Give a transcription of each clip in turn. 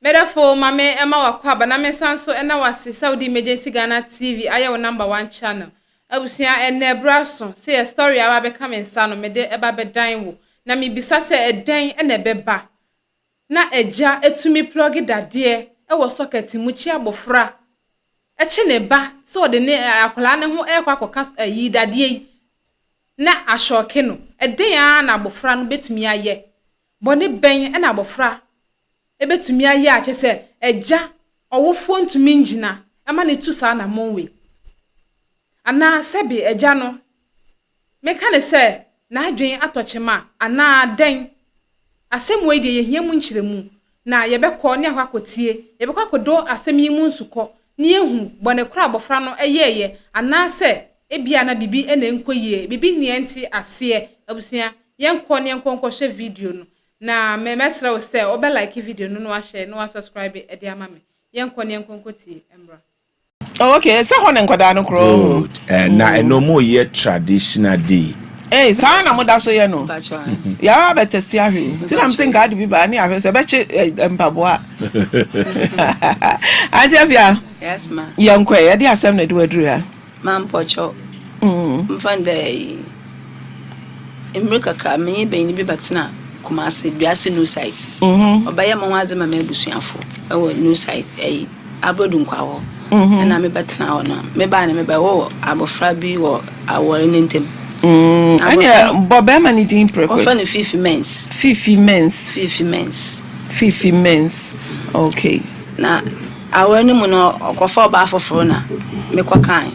Medafo ma me ɛma w'akwaaba na mensan nso ɛna w'ase sɛ wode Emergency Ghana TV ayɛ wo number one channel. Abusua ɛnɛ ɛberɛ aso sɛ yɛ story a aba abɛka me nsa no mede ɛba bɛdan wo na mebisa sɛ ɛdɛn ɛna ɛbɛba na agya atumi plɔge dadeɛ ɛwɔ socket mu kye abɔfra ɛkye ne ba sɛ ɔde ne akwadaa no ho ɛrekɔ akɔka ayi dadeɛ yi na ahyɔke no ɛdɛn ara na abɔfra no bɛtumi ayɛ bɔne bɛn ɛna abɔfra Ebetumi ayɛ a kyerɛ sɛ agya ɔwofoɔ ntumi ngyina ma no tu saa anammɔn wei. Anaa sɛbe agya no, meka no sɛ n'adwene atɔ kyema anaa dɛn? Asɛm wei deɛ yɛhia mu nkyerɛmu, na yɛbɛkɔ ne akɔ akɔtie, yɛbɛkɔ akɔdɔ asɛm yi mu nsukɔ na yɛahu bɔne korɔ a abɔfra no yɛeɛ anaasɛ ebia na biribi na ɛnkɔ yie, biribi nni yɛnte aseɛ. Abusua, yɛnkɔ na yɛnkɔ nkɔhwɛ video no. Na me mɛsrɛ wo sɛ wobɛ like video no na wahyɛ na wa subscribe de ama me. Yɛnkɔ na yɛnkɔ nkɔtie mmra. Oh okay, sɛ hɔ ne nkwadaa no korɔ. Good. Eh, na ɛno mo yɛ traditional day. Hey, saa na mo da so yɛ no. Yàrá bɛ tɛsi ahwɛ o. Ti na mi se nka adi bi ba ne ahwɛ sɛ bɛkye eh, mpaboa. Auntie Afia. Yes ma. Yɛn kɔ yɛ de asɛm na ɛde waduru ha. Mampɔkyɛw, mfa no dɛ mber kakra menye banyin bi bɛtsena Kumasi, Duase New Site. Ɔbɛyɛ moho adze ma m'ebusuafo wɔ New Site, ɛyi, Abrodunkwa hɔ. Nna mebɛtsena hɔ no, mebae no mebɛwoo abofra bi wɔ awar no ntamu. Ɛnneɛ bɔ bɛrima no din prɛko. Wɔfrɛ no Fifi Mens. Fifi Mens. Fifi Mens. Fifi Mens, okay. Na Awar no mu no, ɔkɔfaa ɔbaa fofor na mekɔkãe.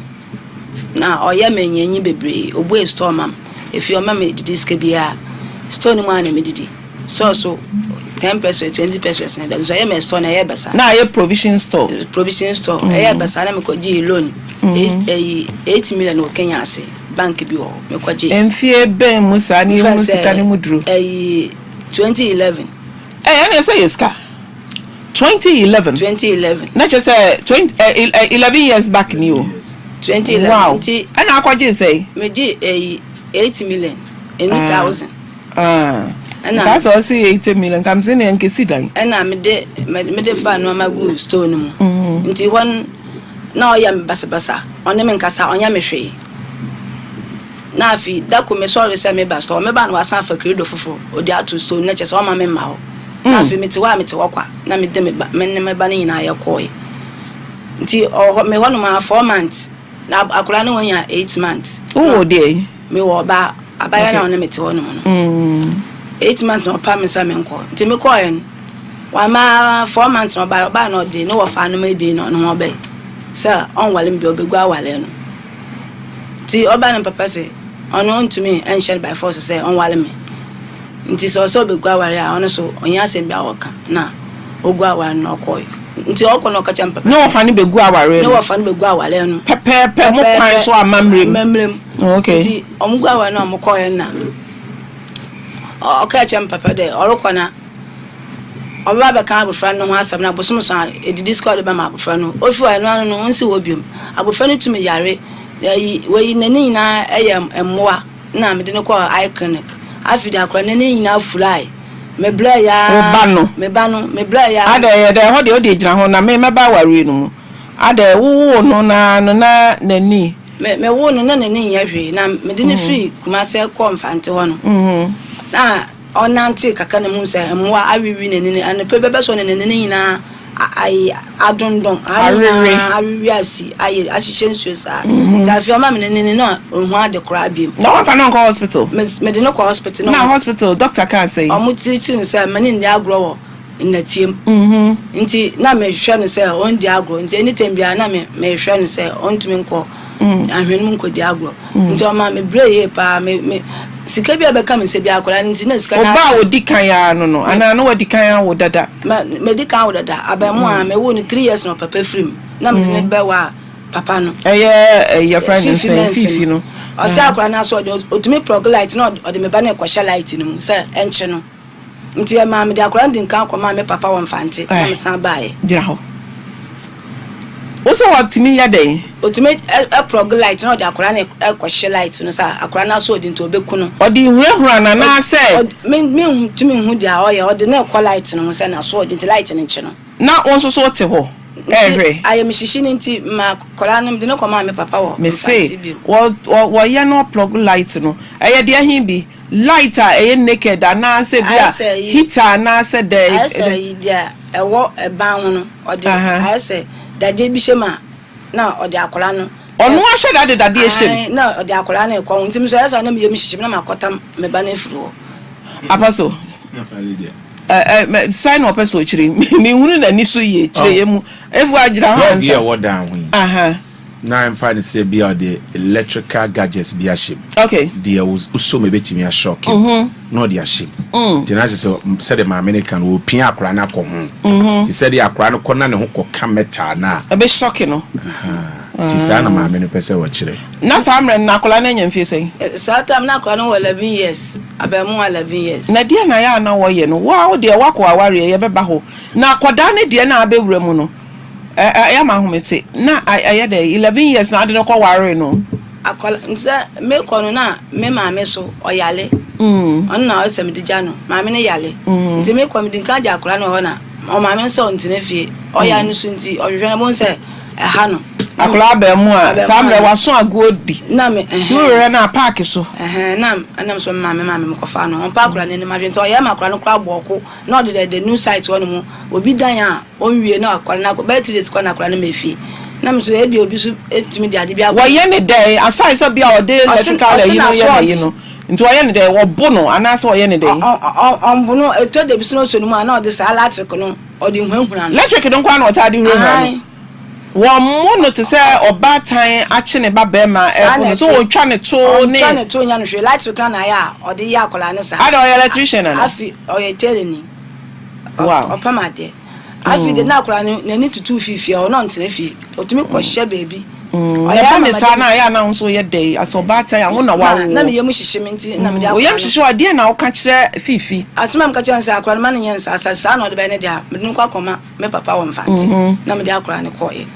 Na ɔyɛɛ me enyienyi beberee. Obuee store ma me. Efie ɔmma me edidi sika biara. Store no mu ara na mididi. Store so, ten pesewas, 20 pesewas na ɛda mu. So ɔyɛɛ me store no, ɛyɛɛ basaa. Na ayɛ provision store? Provision store. Ɛyɛɛ basaa na mekɔgyee loan eyi 8 million wɔ Kenya ase, bank bi wɔ hɔ. Mekɔgyee. Mfie bɛn mu saa na yɛhunu sika no mu duro? Ɛyi 2011. Ɛɛ ɛna ɛsɛ yɛ sika. 2011. 2011. Na kyerɛ sɛ 20 eh, eh, 11 years back ni o. 2011. Wow. Nti. Ɛna akɔgye sɛ. Megye ɛyi 8 million ɛnu thousand. Ah. Ɛna. Nka sɛ ɔsi 80 million nka mese nea nkesi dan. Ɛna mede mede fa nneɛma gu store no mu. Nti hɔ no na ɔyɛ me basabasa, ɔne me nkasa, ɔnyɛ me hwee. Na afei da kor mesɔree sɛ mereba store, mebaa no ɔasan afa kredo fofor ɔdze ato store no na kyerɛ sɛ ɔmma memma hɔ. Na afei metse hɔ a metse hɔ kwa na mede me ba me ne me ba no nyina yɛkɔɔe. Ntsi ɔwɔ hɔ me hɔnom ara 4 months na akwadaa no oenya 8 months. Wowɔ deɛn? Mewɔ ɔba, abaayewa no a ɔne me tse hɔnom no. 8 months na ɔpam me sɛ menkɔ ntsi mekɔɔe no ɔamma 4 months na ɔbae, ɔbae na ɔde ne wɔfaanom ebien na ɔno ho ɔbae sɛ ɔnnware me bio ɔbegu aware no. Ntsi ɔbaa no papa se ɔno onntumi nnhyɛ no by force sɛ ɔnware me. Ntsi sɛ ɔsɛ obegu aware a ɔno so onnyi asɛm bi a ɔka na ogu aware no na ɔkɔe. Ntsi ɔkɔ na ɔka kyerɛ me papa Ne sɛ. wɔfa no begu aware Ne no. wɔfa no begu aware no. Pɛpɛɛpɛ mo kwan so amammerɛ mu. Amammerɛ mu. Okay. Ntsi ɔmo gu aware no a ɔmo kɔe no na ɔkaa kyerɛ me papa dɛ ɔrokɔ na. Ɔbɛba abɛka abofra no ho asɛm na bosoom so a, edidi sika a ɔde bɛma abofra no. Ofi hɔ a, ɛno ano no, onsi hɔ biom. Abofra no tumi yare. Ayi, wei, n'ani nyinaa yɛ mmoa na mede no kɔɔ eye clinic. Afei de, akwadaa no n'ani nyinaa furae. Mebrɛe Wo ara, ba no? me ba no, mebrɛe ara. Adɛn, ɛyɛ dɛn? Ɛhɔ deɛ, wode gyina hɔ na me mɛba awareɛ no mu. Adɛn, wowoo no no ara no na n'ani. Me, mewoo no na n'ani nyɛ hwee. Na mede no firi Kumase kɔɔ Mfante hɔ no, na. Ɔnantee kakra na muhuu sɛ mmoa awewe n'ani no. Anɔpa bi bɛsɔ no n'ani no nyinaa ayi adondɔn, aha no nyinaa awewe asi ayɛ ahyehyɛ nsuo saa. Nti afei ɔma me n'ani no na ɔnhu ade koraa biom. Na wamfa no ankɔ hospital? Mede no kɔ hospital. Na hospital doctor kaa sɛn? Ɔmo treat no sɛ mene nni agorɔ wɔ nnɛteɛ mu. Nti na mehwɛ no sɛ ɔndi agorɔ nti anytime biara na mehwɛ no sɛ ɔntumi nkɔ ahwene mu nkɔdi agorɔ. Nti ɔmaa me brɛ yie paa. Me me sika bi a ɛbɛka me nsa biara akwadaa no nti na sika no Wo ba a ahye. ɔdi kan ara no no anaa na wadi kan awo dada? Ma madi kan awo dada. Abarimaa mewoo no 3 years na ɔpapa firi mu na mede no bɛwaa papa no. Ɛyɛ ɛyi yɛfrɛ no Fifi sɛn Mensah Fifi no. Ɔsɛ akwadaa no aso ɔde ɔtumi plug light na ɔde me ba no rekɔhyɛ light no mu sɛ ɛnkye no. Nti ɛmaa mede akwadaa no di nkan kɔmaa me papa wɔ Mfante na mesan baeɛ. Gyina hɔ. Wo sɛ ɔtumi yɛ dɛn? Ɔtumi plug light na ɔde akwadaa no kɔhye light no sɛ akwadaa no aso ɔde nti ɔbɛku no. Ɔde hurahura no anaasɛ? Mentumi nhu deɛ ɔyɛ, ɔde no rekɔ light no ho sɛ n'aso ɔde nti light no nkye no. Na wo nso so wote hɔ rehwɛ? Nti ayamhyehye no nti maa akwadaa no mede no kɔmaa me papa wɔ Mese Mfantse bio. wɔyɛ no ɔplug light no, ɛyɛ deɛ he bi? Light a ɛyɛ naked anaasɛ bi a Ayɛ sɛ ayi. heater anaasɛ dɛ? Ayɛ sɛ ayi deɛ ɛwɔ ɛban ho no, ɔde ayɛ sɛ dadeɛ bi hyɛ mu a na ɔde akwadaa no. Ɔno ahyɛ da de dadeɛ hyɛ mu? Ae, na ɔde akwadaa no rekɔ ho. Nti me nso ɛyɛ saa na me yam hyehye me na makɔtam me ba no afiri hɔ. Apostle, ɛ ɛ sɛn na ɔpɛ sɛ ɔkyerɛ? Menhunu n'ani so yie, kyerɛ yɛn mu. Efua gyina hɔ Dog ansa. yi a ɛwɔ dan ho yi. Aha. Na ɛmfa no sɛ ebia ɔde electrical gadgets bi ahyɛ mu. Okay. Deɛ wosɔ mu ebetumi ashock mu. Na ɔde ahyɛ mu. Nti na kyerɛ sɛ sɛdeɛ maame no ka no, ɔrepia akwadaa no akɔ ho. Nti sɛdeɛ akwadaa no kɔ na ne ho kɔka metal no a. Ɛbɛ shock no. Ahaa. Nti saa na maame no pɛ sɛ ɔkyerɛ. Na saa mmerɛ no na akwadaa no anya mfie sɛn? Saa time no na akwadaa no wɔ 11 years, abarimaa 11 years. Na deɛn na ɛyɛ a na wɔyɛ no? Wo ara wo deɛ woakɔ awareɛ, yɛbɛba hɔ. Na akwadaa no deɛ na abɛwura mu no. Ɛ ɛ ɛyɛ ma ahomete. Na ɛyɛ dɛ 11 years na ade no kɔ waree no. Akɔla sɛ mekɔ no na me maame so ɔyale. Ɔno na ɔsɛ mede gya no. Maame no yale. Nti mekɔ mede nka gya akɔla no wɔ hɔ na ɔmaame no sɛ ɔntena fie. Ɔyare no so nti ɔhwehwɛ no bohu sɛ ɛha no. Akɔla abɛɛmoa saa mmerɛ waso agoɔ di. Na me Nti wohwehwɛ no a park so. Ɛhɛn na ɛnam so me maame maa me mekɔfaa no. Ɔmpa akɔla no anim adwene nti ɔyɛ ma akɔla no koraa bɔɔ ko na ɔde dɛ the new site hɔ nom obi dan a Ɔnwie na akwadaa no akɔ bɛyɛ 3 days koraa na akwadaa no ma efie na me nso ebia obi nso etumi de ade bi akɔ. Wɔyɛ ne dɛn aside sɛ bia ɔde Ɔse electrical ɔse ayi no yɛ n'ayi n'asoɔden. no nti ɔyɛ ne dɛn wɔbo no anaasɛ ɔyɛ ne dɛn? Ɔ ɔ ɔmbo no etɔ da bi so na ɔsɔ ne mu a na ɔde saa latric no ɔde huahura no. Electric no nko ara na ɔtaa de huahura no? Aane. Wɔmmo no te sɛ ɔbaatan akye ne ba barima Saa ɛɛbo na no sɛ ɛte. ɔtwa ne to ne. Ɔntwa ne to nyɛ no hwee latric no na ayɛ a ɔde yɛ akwadaa no saa. Adɛn ɔyɛ electrician anaa? Afi ɔyɛ tailorni. Wow. Ɔpam adeɛ. Afei de na akwadaa no n'ani tutu fi fie hɔ na ɔntena fie. Ɔtumi kɔhyɛ baabi. Ɔyɛ ama ne saa na ayɛ a na wo nso woyɛ dɛn asɛ ɔbaatan a wo na wawo. Na me yam hyehye me nti na mede akwadaa no. Wo yam hyehye wo a deɛn na woka kyerɛ Fifi? Asɛm a meka kyerɛ no sɛ akwadaa no ma no nyɛ nsaa sɛ saa na ɔde bɛyɛ ne deɛ a mede no kɔ akɔma me papa wɔ Mfante na mede akwadaa no kɔeɛ.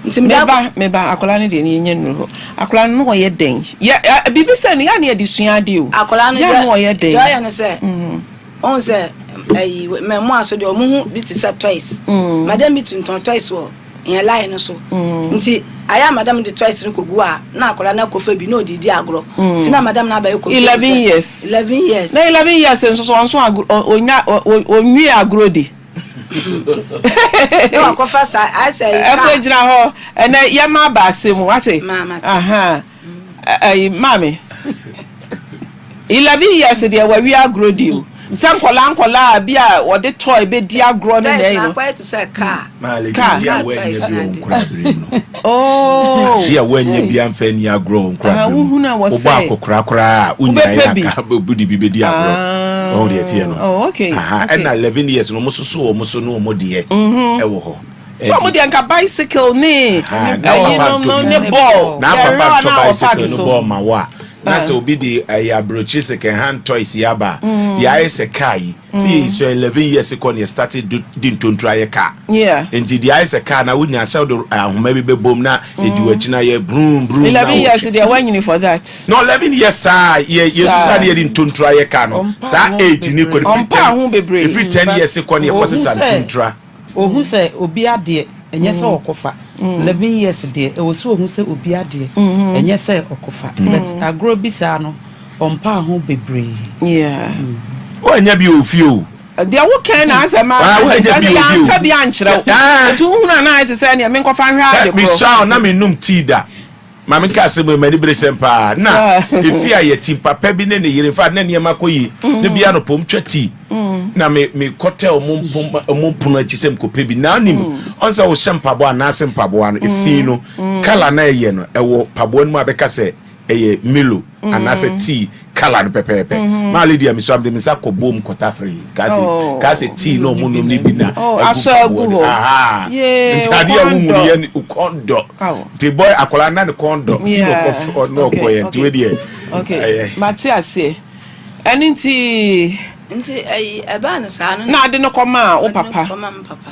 Nti mede Meba meba akwadaa no deɛ no yɛnya nnuru hɔ. Akwadaa no na ɔyɛ dɛn? Yɛ biribi sɛ no yɛ a na yɛde sua adeɛ o. Akwadaa no Yɛ a na ɔyɛ dɛn? deɛ ɔyɛ ne sɛ Wohu sɛ ayi mmaamua so deɛ wɔn ho bi te sɛ toys. Mm. Madam bi tontɔn toys wɔ yɛn line no so. Mm. Nti ayɛ a madam de toys no kɔgu a na akwadaa no akɔfa bi na ɔde di agorɔ. Mm. Nti na madam no abɛyɛ kɔmfɛ. 11 years. 11 years. Na 11 years nso so ɔnso agorɔ ɔnya ɔnwie agorɔ di. Na wakɔfa saa ayɛ sɛ kaa. Ɛfɛ gyina hɔ ɛnɛ yɛma aba asɛm mu wate. Maama te. Aha. Ɛyi maame. 11 years deɛ wawie agorɔ di o. Sɛ nkɔlaa nkɔlaa bi a wɔde toy bɛdi agorɔ ne na ɛyi no. Toys no akɔyɛ te sɛ car. Car. Adeɛ a wɔanyɛ bi wɔ nkora bere mu no. Oh. Adeɛ a wɔanyɛ bi amfa ani agorɔ wɔ nkora bere mu. Wohunu a wɔ sɛ. Wobɔ akɔkora koraa a wonyae Wobɛpɛ bi. aka obi de bi bɛdi agorɔ. Wɔn deɛ ɛteɛ no. Oh, okay. Aha, Okay. ɛna 11 years no wɔn soso wɔn so ne wɔn deɛ ɛwɔ hɔ. So ɔmo deɛ nka bicycle ne Aha, na ɛyi papa no ntɔ no bi. ne ball. Na papa Yɛhwɛ a ntɔ na wɔ bicycle park no so. bɔɔl ma wo a na sɛ obi de ɛyɛ aburokyire second hand toys yi aba a deɛ ayɛ sɛ car yi sɛ yɛ sua 11 years kɔ ne yɛ start do di ntontoro ayɛ car Yeah. nti deɛ ayɛ sɛ car na wonya sɛ wode ahoma bi bɛbom na ɛdi w'akyi na yɛ brum brum na 11 years wotwe deɛ wanyini for that. no 11 years saa yɛ yɛ Saa. susa ne yɛde ntontoro ayɛ car no Ɔmpa saa ho age ne kɔ bebree. no firi Ɔmpa 10 ho bebree. ɛfiri 10 But years kɔ ne yɛkɔ ohu sesa sɛ ntontora ohu sɛ obi adeɛ ɛnyɛ sɛ ɔkɔfa 11 years deɛ ɛwɔ sɛ ohu sɛ obi adeɛ ɛnyɛ sɛ ɔkɔfa but agorɔ bi saa no ɔmpaa ho bebree. Yeah. Woanya bi wɔ fie o. Deɛ wo kɛn na asɛ ma Ah, woanya bi ɛsɛ wɔ fie o. yɛamfa bi ankyerɛ wo. Ah. Nti wohunu a na ayɛ te sɛ nea menkɔfa nhwɛ ade korɔ. Mesua o, na mennom tea da. Ma menka asɛm wei, m'ani bere sɛm paa. Na Saa. efi a yɛte, papa bi ne ne yere, in fact, na nneɛma kɔ yie. Da biara anɔpa wɔtwa tea. Na me mekɔtɛ wɔn mpom wɔn pono akyi sɛ mekɔpɛ bi. Na wonim, ɔn sɛ wohyɛ mpaboa anaase mpaboa no, efi no, colour no a ɛyɛ no, ɛwɔ mpaboa no mu a bɛka sɛ ɛyɛ Milo anaasɛ tea colour no pɛpɛɛpɛ. Maa Lydia mesua mede me nsa kɔ bom kɔtafere kaa sɛ Oh. kaa sɛ tea na ɔmo nom no bi na Oh, agu asɔ agu mpaboa no hɔ. ahaa Yee, nti wo adeɛ a kɔn wohu no dɔ. yɛ ne wo kɔn dɔ Aw. nti boy akwadaa na ne kɔn dɔ nti na Yeah. ɔkɔ ɔno Okay, ɔkɔ yɛ nti okay. wei deɛ Okay. ɛyɛ. Mate aseɛ. Ɛno nti Nti ɛyi ɛbaa no saa no na ade no kɔmaa wo mede no papa. kɔma me papa.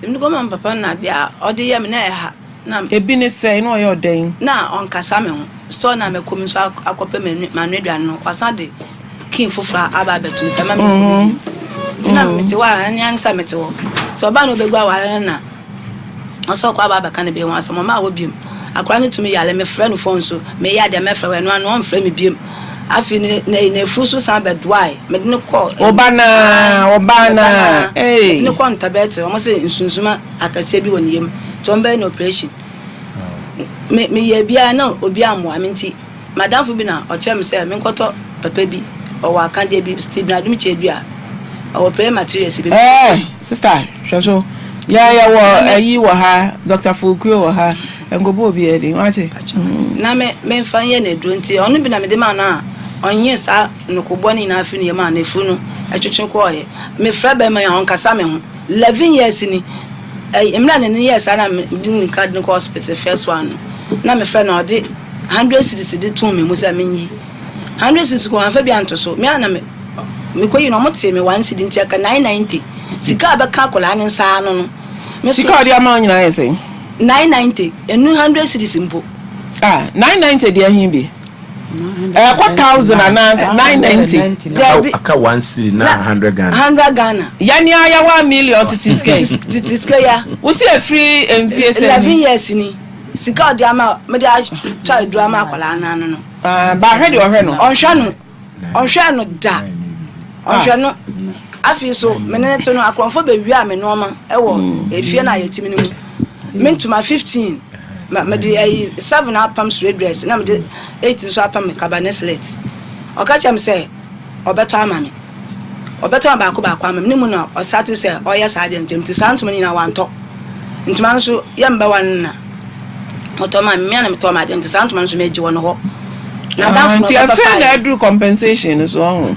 Nti mede kɔma me papa no na deɛ ɔde yɛ me na ɛha. Na. Ebi ne sɛn? Na ɔyɛ wo dɛn? Na ɔnkasa me ho. Store no a mɛkɔ mu nso akɔpɛ m'ano aduane no, wasan de key foforɔ aba abɛto me sɛ mma menkɔ mu bio. Nti na mete hɔ a, ɛne ara ne sɛ mete hɔ. Nti ɔbaa na ɔbɛgu aware no na ɔsɛ ɔkɔ aba abɛka ne bɛ ho asɛm. Ɔmaa hɔ biom. Akwadaa no tumi yare, mefrɛ no phone so, meyɛ adeɛ mɛfrɛ wo, ɛno ano ɔmfrɛ me biom. Afei ne ne n'afu so san bɛdoae. Mede no kɔ. Wo ba no ara, wo ba no ara, ei. Mede no kɔ Ntabɛte, wɔn se nsunsuma akɛseɛ bi wɔ ne yam, nti wɔn bɛyɛ no operation. Me meyɛɛ biara na obi ammoa me nti m'adamfo bi na ɔkyerɛ me sɛ menkɔtɔ papa bi, ɔwɔ akadeɛ bi, Stephen Adom Kyerɛdua, ɔwɔ prayer materials bi. Ɛɛ sister hwɛ so yɛn yɛ wɔ ayi wɔ ha Doctor Fokuo wɔ ha nkɔbɔ obiara din wate. Na me memfa nyɛ no aduro nti ɔno bi na mede maa no a ɔnyee saa nokobɔ no nyinaa firi ne yam a n'afuru no twetwe kɔɔeɛ. Mefrɛ bɛrima yi a ɔnkasa me ho. 11 years ni ɛyi mmerɛ a n'ani yɛɛ saa na mede ne ka de no kɔ hospital first one no na mefrɛ no a ɔde 100 cedis de too me mu sɛ menyi 100 cedis kɔ wamfa bi anto so me a na me mekɔyi no ɔmo tee me 1 cedi nti ɛka 990 sika a bɛka akwadaa ne nsa ano no me so Sika a ɔde ama wo nyinaa yɛ sɛn? 990 ɛnu 100 cedis mpo. Ah 990 deɛ he bi? Ɛkɔ thousand anaa 990? Daabi. Aka one cedi na 100 Ghana. 100 Ghana. Yɛne a yɛ 1 million tete sika yi. Tete sika yi a. Wo se ɛfiri mfie sɛn ni? 11 years ni. Sika a ɔde ama mede atɔ aduro ama akwadaa no ano no. Ah, ba hwɛ deɛ ɔhwɛ no. Ɔnhwɛ no. Ɔnhwɛɛ no da. Ɔnhwɛ no. Afei so, me ne no te no, akorɔmfoɔ bɛwiaa me nnoɔma wɔ efie no a yɛte mu no mu. Me ntoma 15, mede ayi 7 apam straight dress na mede 8 nso apam cabernet slit. Ɔka kyerɛɛ me sɛ ɔbɛtɔ ama me. Ɔbɛtɔ no baako baako ama me. Ne mu na ɔsate sɛ ɔyɛ saa adeɛ no nti, nti saa ntoma no nyinaa wantɔ. Ntoma no nso, yɛ mbawa no na ɔtɔ maa me. Me ara na metɔɔ m'adeɛ nti saa ntoma no nso megye wɔ ne hɔ. N'adamfo na ɔbɛfa faeɛ. Nti afei na aduru compensation no so ɔho.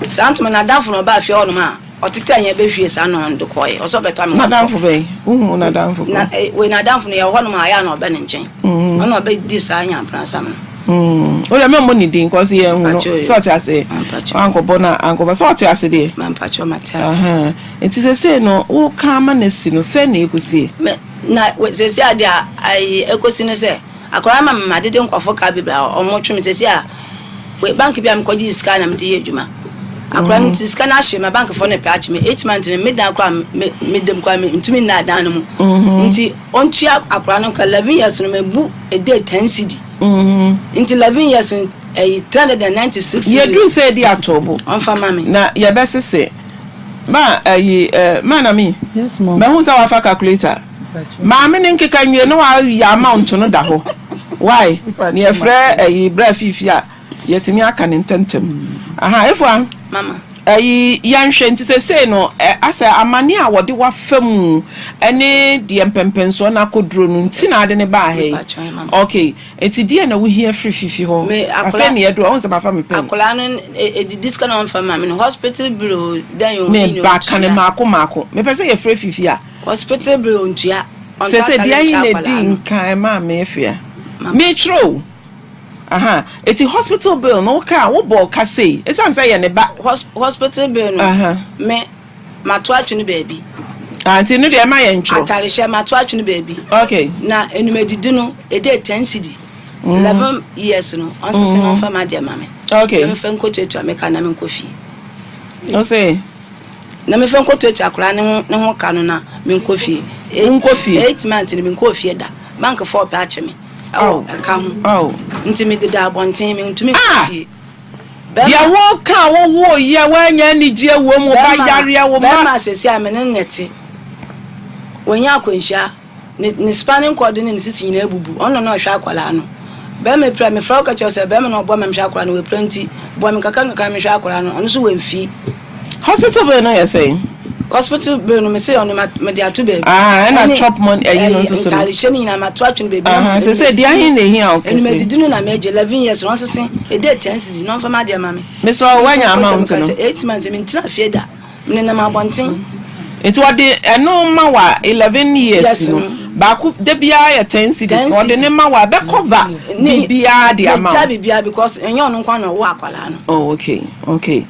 Saa ntoma no n'adamfo na ɔbaa fie hɔnom a ɔtetɛɛ yɛn bɛhwie saa nnoɔma no de kɔeɛ. Ɔsɛ ɔbɛtɔ ama wantɔ. N'adamfo bɛn? Wohu n'adamfo ko? Na wei n'adamfo no yɛwɔ hɔnom a ɛyɛ a na ɔbɛ ne nkyɛn. Ɔno na ɔbɛdi saa nyameprasam no. Wo deɛ mɛmmɔ ne din cause yɛn hu no sɛ ɔte ase wankɔbɔ no ankɔba sɛ ɔte ase deɛ. Mampakyɛw mate ase. Nti sesei no woka ama no asi no sɛn na ɛkɔsie? Me na sesei a deɛ ayi ɛkɔsi ne sɛ akwadaa no ma me madede nkurɔfoɔ ka bebree a wɔn twe me sesei a wei bank bi a mekɔgye sika na mede yɛ adwuma akwadaa no nti sika no ahye ma bankfoɔ no pɛ akye me eight months no me dan koraa me me dam koraa me ntumi nna dan no mu nti ɔntua akwadaa no ka 11 years no mebu a day 10 cedi. Nti 11 years no ɛyi 396 million. Yɛduru sɛ yɛdi atoobo. Ɔnfa ma me. Na yɛbɛsese. Ma ɛyi eh, ma na mi. Yes mom. Mahu sɛ wafa calculator. Maame ne nkeka nwie na wayɛ amount no da hɔ. Why? Na yɛfrɛ ɛyi bra fiifi a yɛtumi aka no ntɛmntɛm. Aha, Efua. Mama. Ɛyi yɛnhwɛ nti sesei no ɛ asɛ amane a wɔde wo afa mu ɛne deɛ mpɛmpɛnsoɔ no akɔduro no nti na ade no baa ha yi ok nti deɛ na wohia firi fifi hɔ Me afei akwadaa na yɛduru ɔhu sɛ mafa me pɛn akwadaa no ɛdidi sika na ɔmfa ma me no hospital bill o dɛn o me ne ba ka no ɔntua maako maako mepɛ sɛ yɛfrɛ fifi a hospital bill ɔntua ɔntɔ sese atade deɛ nhyɛ ahe na akwadaa ɛdi no nkan ɛmaa me afia mama mekyerɛ o. Aha, eti hospital bill no wo ka a, wo bɔɔ ka sei, esiane sɛ yɛ ne ba. Hos hospital bill no, Aha. me, mato atwene baabi. Ah, nti no deɛ ɛma yɛn ntwerɛ. Atarehyɛ, mato atwene baabi. Okay. Na enumadidi no, ɛdee 10 cedi. 11 years no, ɔnsese na ɔmfa m'adeɛ ma me. Okay. Na memfa nkɔtuatua me ka na menkɔ fie. Wo se? Na memfa nkɔtuatua akwadaa no ho ne ho ka no na menkɔ fie. Wonkɔ fie? 8 months no, menkɔɔ fie da. Bankfoɔ repɛ akye me. Ɛwɔ ɛka ho. Nti mededa abɔnten, mentumi nkɔ fie. Deɛ woka a wowoo yɛ, woanya anigyeɛ wom, wo ba yareɛ, wo ma. Bɛrima seesei a me ne no na ɛte. Wanya akwanhyia. Ne ne spinal cord ne ne sisi nyinaa abubu. Ɔno na na ɔhwɛ akwadaa no. Bɛrima pira, mefrɛ wo ka kyerɛ wo sɛ bɛrima no ɔboa me ma mehwɛ akwadaa no, wapira nti boa me nkakra nkakra mehwɛ akwadaa no. Ɔno nso wamfi. Hospital bill no yɛ sɛn? Hospital bill no mese ɔno ma mede ato baabi. Ah, ɛna chop money ɛyi no nso so no. Ntaade hyɛ no nyinaa mato atwene baabi. Aha, sɛ sɛ deɛ ahe na ehia wo kɛse. Enum adidi no na megye 11 years na ɔnsese ede 10 cedi na ɔmfa m'adeɛ ma me. Mesrɛ wo wanya amount no. 8 months mentena fie da. Menenam abɔnten. Nti wɔde ɛno ma wa 11 years no baako da biara yɛ 10 cedis na wɔde ne ma wa bɛ cover biribiara de ama wo. Megya biribiara because ɛnyɛ ɔno nko na ɔwɔ akwadaa no. Oh okay okay.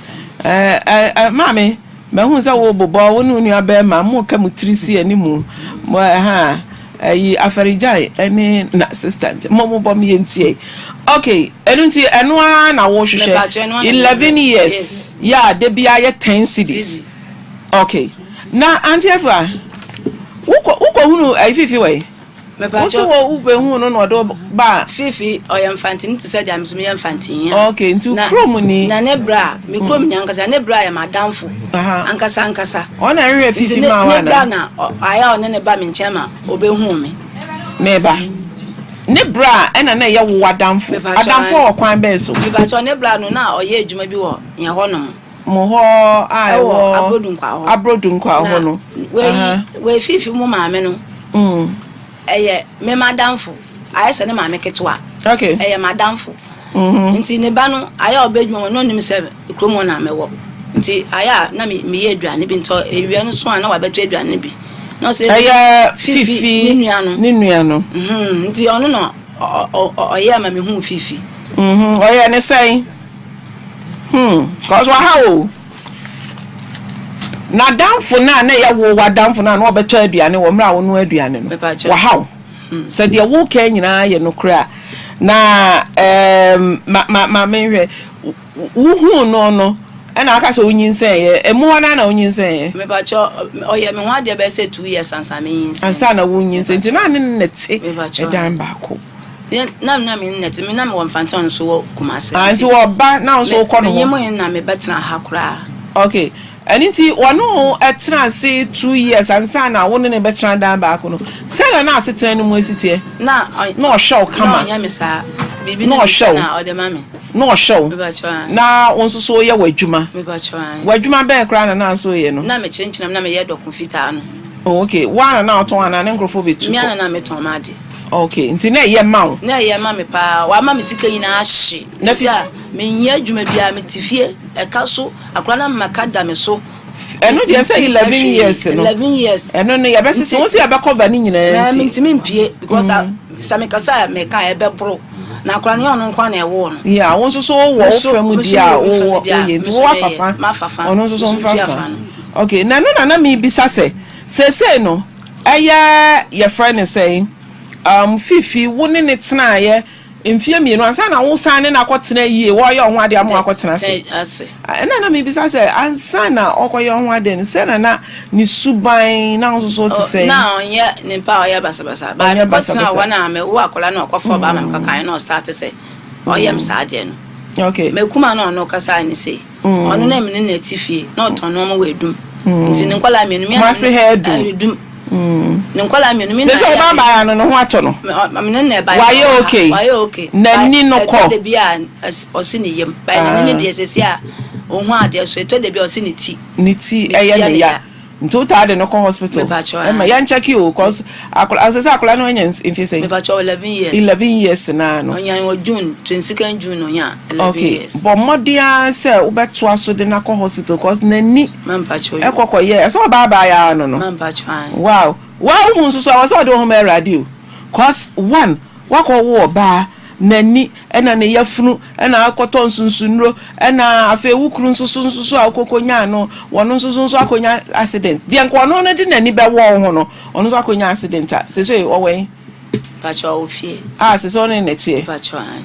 Eh eh maame mahu sɛ wo bobɔ wo ne wo nua bɛrima mo ka mo tiri si animu mo ɛha. Ayi Afarigyae ne n'assistant mo mo bɔ me yɛntie. Ok, ɛno nti ɛno ara na wohwehwɛ 11 years yɛ a da biara yɛ 10 cedis. Ok, na Auntie Afua, wokɔ wokɔhunu ayi Fifi wɔ yi? Wo se wɔ wobɛhuu no na ɔde wo baa. Fifi ɔyɛ Mfantini te sɛ deɛ me nso meyɛ Mfantini a. Ok, nti wo kurom ni. Na ne bra, me kurom ni ankasa, ne bra yɛ m'adamfo ankasa ankasa. Ɔno na ɛhwehwɛ Fifi maa wo anaa? Nti ne bra na ayɛ a ɔne ne ba me nkyɛn ma ɔbɛhuu me. Me ba, ne bra ɛna na ɛyɛ wo adamfo? Adamfo wɔ kwan bɛn so? Mepakyɛw, ne bra no na ɔyɛ adwuma bi wɔ yɛn hɔnom. Mo hɔ a ɛwɔ Abrodunkwa hɔ. Abrodunkwa hɔ no. Na wei Fifi mo maame no. Ɛyɛ me madamfo. Ayɛ sɛ ne maame ketewa. Okay. Ɛyɛ madamfo. Nti ne ba no ayɛ a ɔbɛ adwuma mu na ɔnim sɛ kurom hɔ na mewɔ. Nti ayɛ a na meyɛ aduane bi nti awia no so a na wabɛtɔ aduane no bi. Na ɔsɛ ɛyɛ Fifi ne nua no. Ne nua no. Nti ɔno na ɔyɛ ma mehuu Fifi. Ɔyɛ ne sɛn? Hmm, cause waha o. N'adamfo no a na ɛyɛ wo w'adamfo no a na ɔbɛtɔ aduane wɔ mmerɛ a wonoa aduane no, waha wo. Sɛ deɛ woka nyinaa yɛ nokorɛ a, na ɛɛm, ma, ma, ma menhwɛ, wohuu no no, ɛna aka sɛ wonyinsɛneeɛ, ɛmu hɔ no ara na wonyinsɛneeɛ? Mepakyɛ, ɔyɛ me ho adeɛ bɛyɛ sɛ 2 years ansa menyinsɛn. Ansa na wonyinsɛn, nti na ne ne na te ɛdan baako. Na na me ne te, me na mewɔ Mfantse ɔno nso wɔ Kumase. Ah, nti wɔba na wo nso wokɔ no hɔ? Menye mo na mebɛtena ha koraa. Okay, ɛno nti wɔne wo tena ase 2 years ansa na wo ne no bɛtena dan baako no, sɛn na na asetena no mu asi teɛ? Na Na ɔhwɛ wo kama? Na ɔnyɛ me saa. Biribi Na ne ɔhwɛ bisa wo? na ɔde ma me. Na ɔhwɛ wo? Mepakyɛw ae. Na wo nso so woyɛ w'adwuma? Mepakyɛw ae. W'adwuma bɛn koraa na na nso woyɛ no? Na mekyenkyenam na meyɛ dɔko fitaa no. Oh, okay, wo ara na na wotɔn anaa ne nkurɔfoɔ bɛtu Me kɔ? ara na na metɔn m'ade. Ok, nti na ɛyɛ ma wo? Na ɛyɛ ma me paa. Wama me sika nyinaa ahye. Na Seesei a, menyɛ adwuma biara, mete fie, ɛka so, akwadaa no ama ka da me so. Ɛno deɛ sɛ Mentua 11 hwee. years no. 11 years. Ɛno no yɛbɛsese, wo sɛ yɛbɛkɔva ne nyinaa Mɛ nti. mentumi mpue because a, sɛ mekasa a meka a ɛbɛboro. Na akwadaa no nyɛ ɔno nko ara na ɛwoo no. Yeah, wo nso so wowɔ wo Me nso, fa mu me nso deɛ a mewɔ me fa mu wowɔ deɛ a, woyɛ me nti nso wowɔ meyɛ. afafa, Mafa fa, ɔno nso me so nso mfa metua fa. fa no. Ok, na ɛno na na mebisa sɛ, seesei no, Ɛyɛ yɛfrɛ no sɛn um Fifi wo ne no tenaeɛ mfeɛ mmienu ansa na wo san ne no akɔtena yie wɔreyɛ wo ho adeɛ ama wakɔtena ase. Ɛna na mebisa sɛ ansa na ɔkɔyɛ wo ho adeɛ no sɛ na na ne suban na wo nso so te sɛn? Na ɔnyɛ nipa a ɔyɛ basabasa. Ba Ɔnyɛ mekɔtena basabasa. hɔ na mewo akwadaa na ɔkɔfa ɔbaa ma mekɔkaeɛ na ɔstarte sɛ ɔyɛ me saa adeɛ no. Okay. Mekuma na ɔno kasaeɛ ne sei. Ɔno na me ne no te fie na ɔtɔn nneɛma wɔ Adum. Nti ne nkwadaa mmienu me Kumasi ha Adum. Adum. Ne nkwadaa mmienu me na Te sɛ ɔbaa baa no ne ho atɔ no. Me ne na ɛba. Wayɛ okay. Wayɛ okay. N'ani no kɔ. Ɛtɔ da bi a ɔsi ne yam. Ba n'ani no deɛ sɛsi a ohun adeɛ so ɛtɔ da bi a ɔsi ne ti. Ne ti ɛyɛ ne ya. Nti wo taa de no kɔ hospital? Mepakyɛw Ɛma ae. yɛn check o cause akwadaa sɛ sɛ akwadaa no anya mfie sɛn? Mepakyɛw 11 years. 11 years naa no. Ɔnya no wɔ June, 22nd June na ɔnya 11 Okay, years. bɔ mmɔden ara sɛ wobɛtoa so de no akɔ hospital cause n'ani Ma mpakyɛw yo. ɛkɔ kɔyɛ ɛsɛ ɔbaa baa ya no no. Ma mpakyɛw ae. Wow, waa wo mu nso so ɛwɔ sɛ ɔde wo ho ma Awurade o cause one wakɔ wo ɔbaa n'ani ɛna ne yafunu ɛna akɔtɔ nsunsonnuro ɛna afei wo kunu nso so nso so a wokɔkɔ nyaa no wɔno nso so nso akɔnya accident deɛ nka ɔno no de n'ani bɛwɔ wo ho no ɔno nso akɔnya accident a sese ɔwɔ yi. Mpakyɛw ɔwɔ fie. A sese ɔne ne teɛ. Mpakyɛw ae.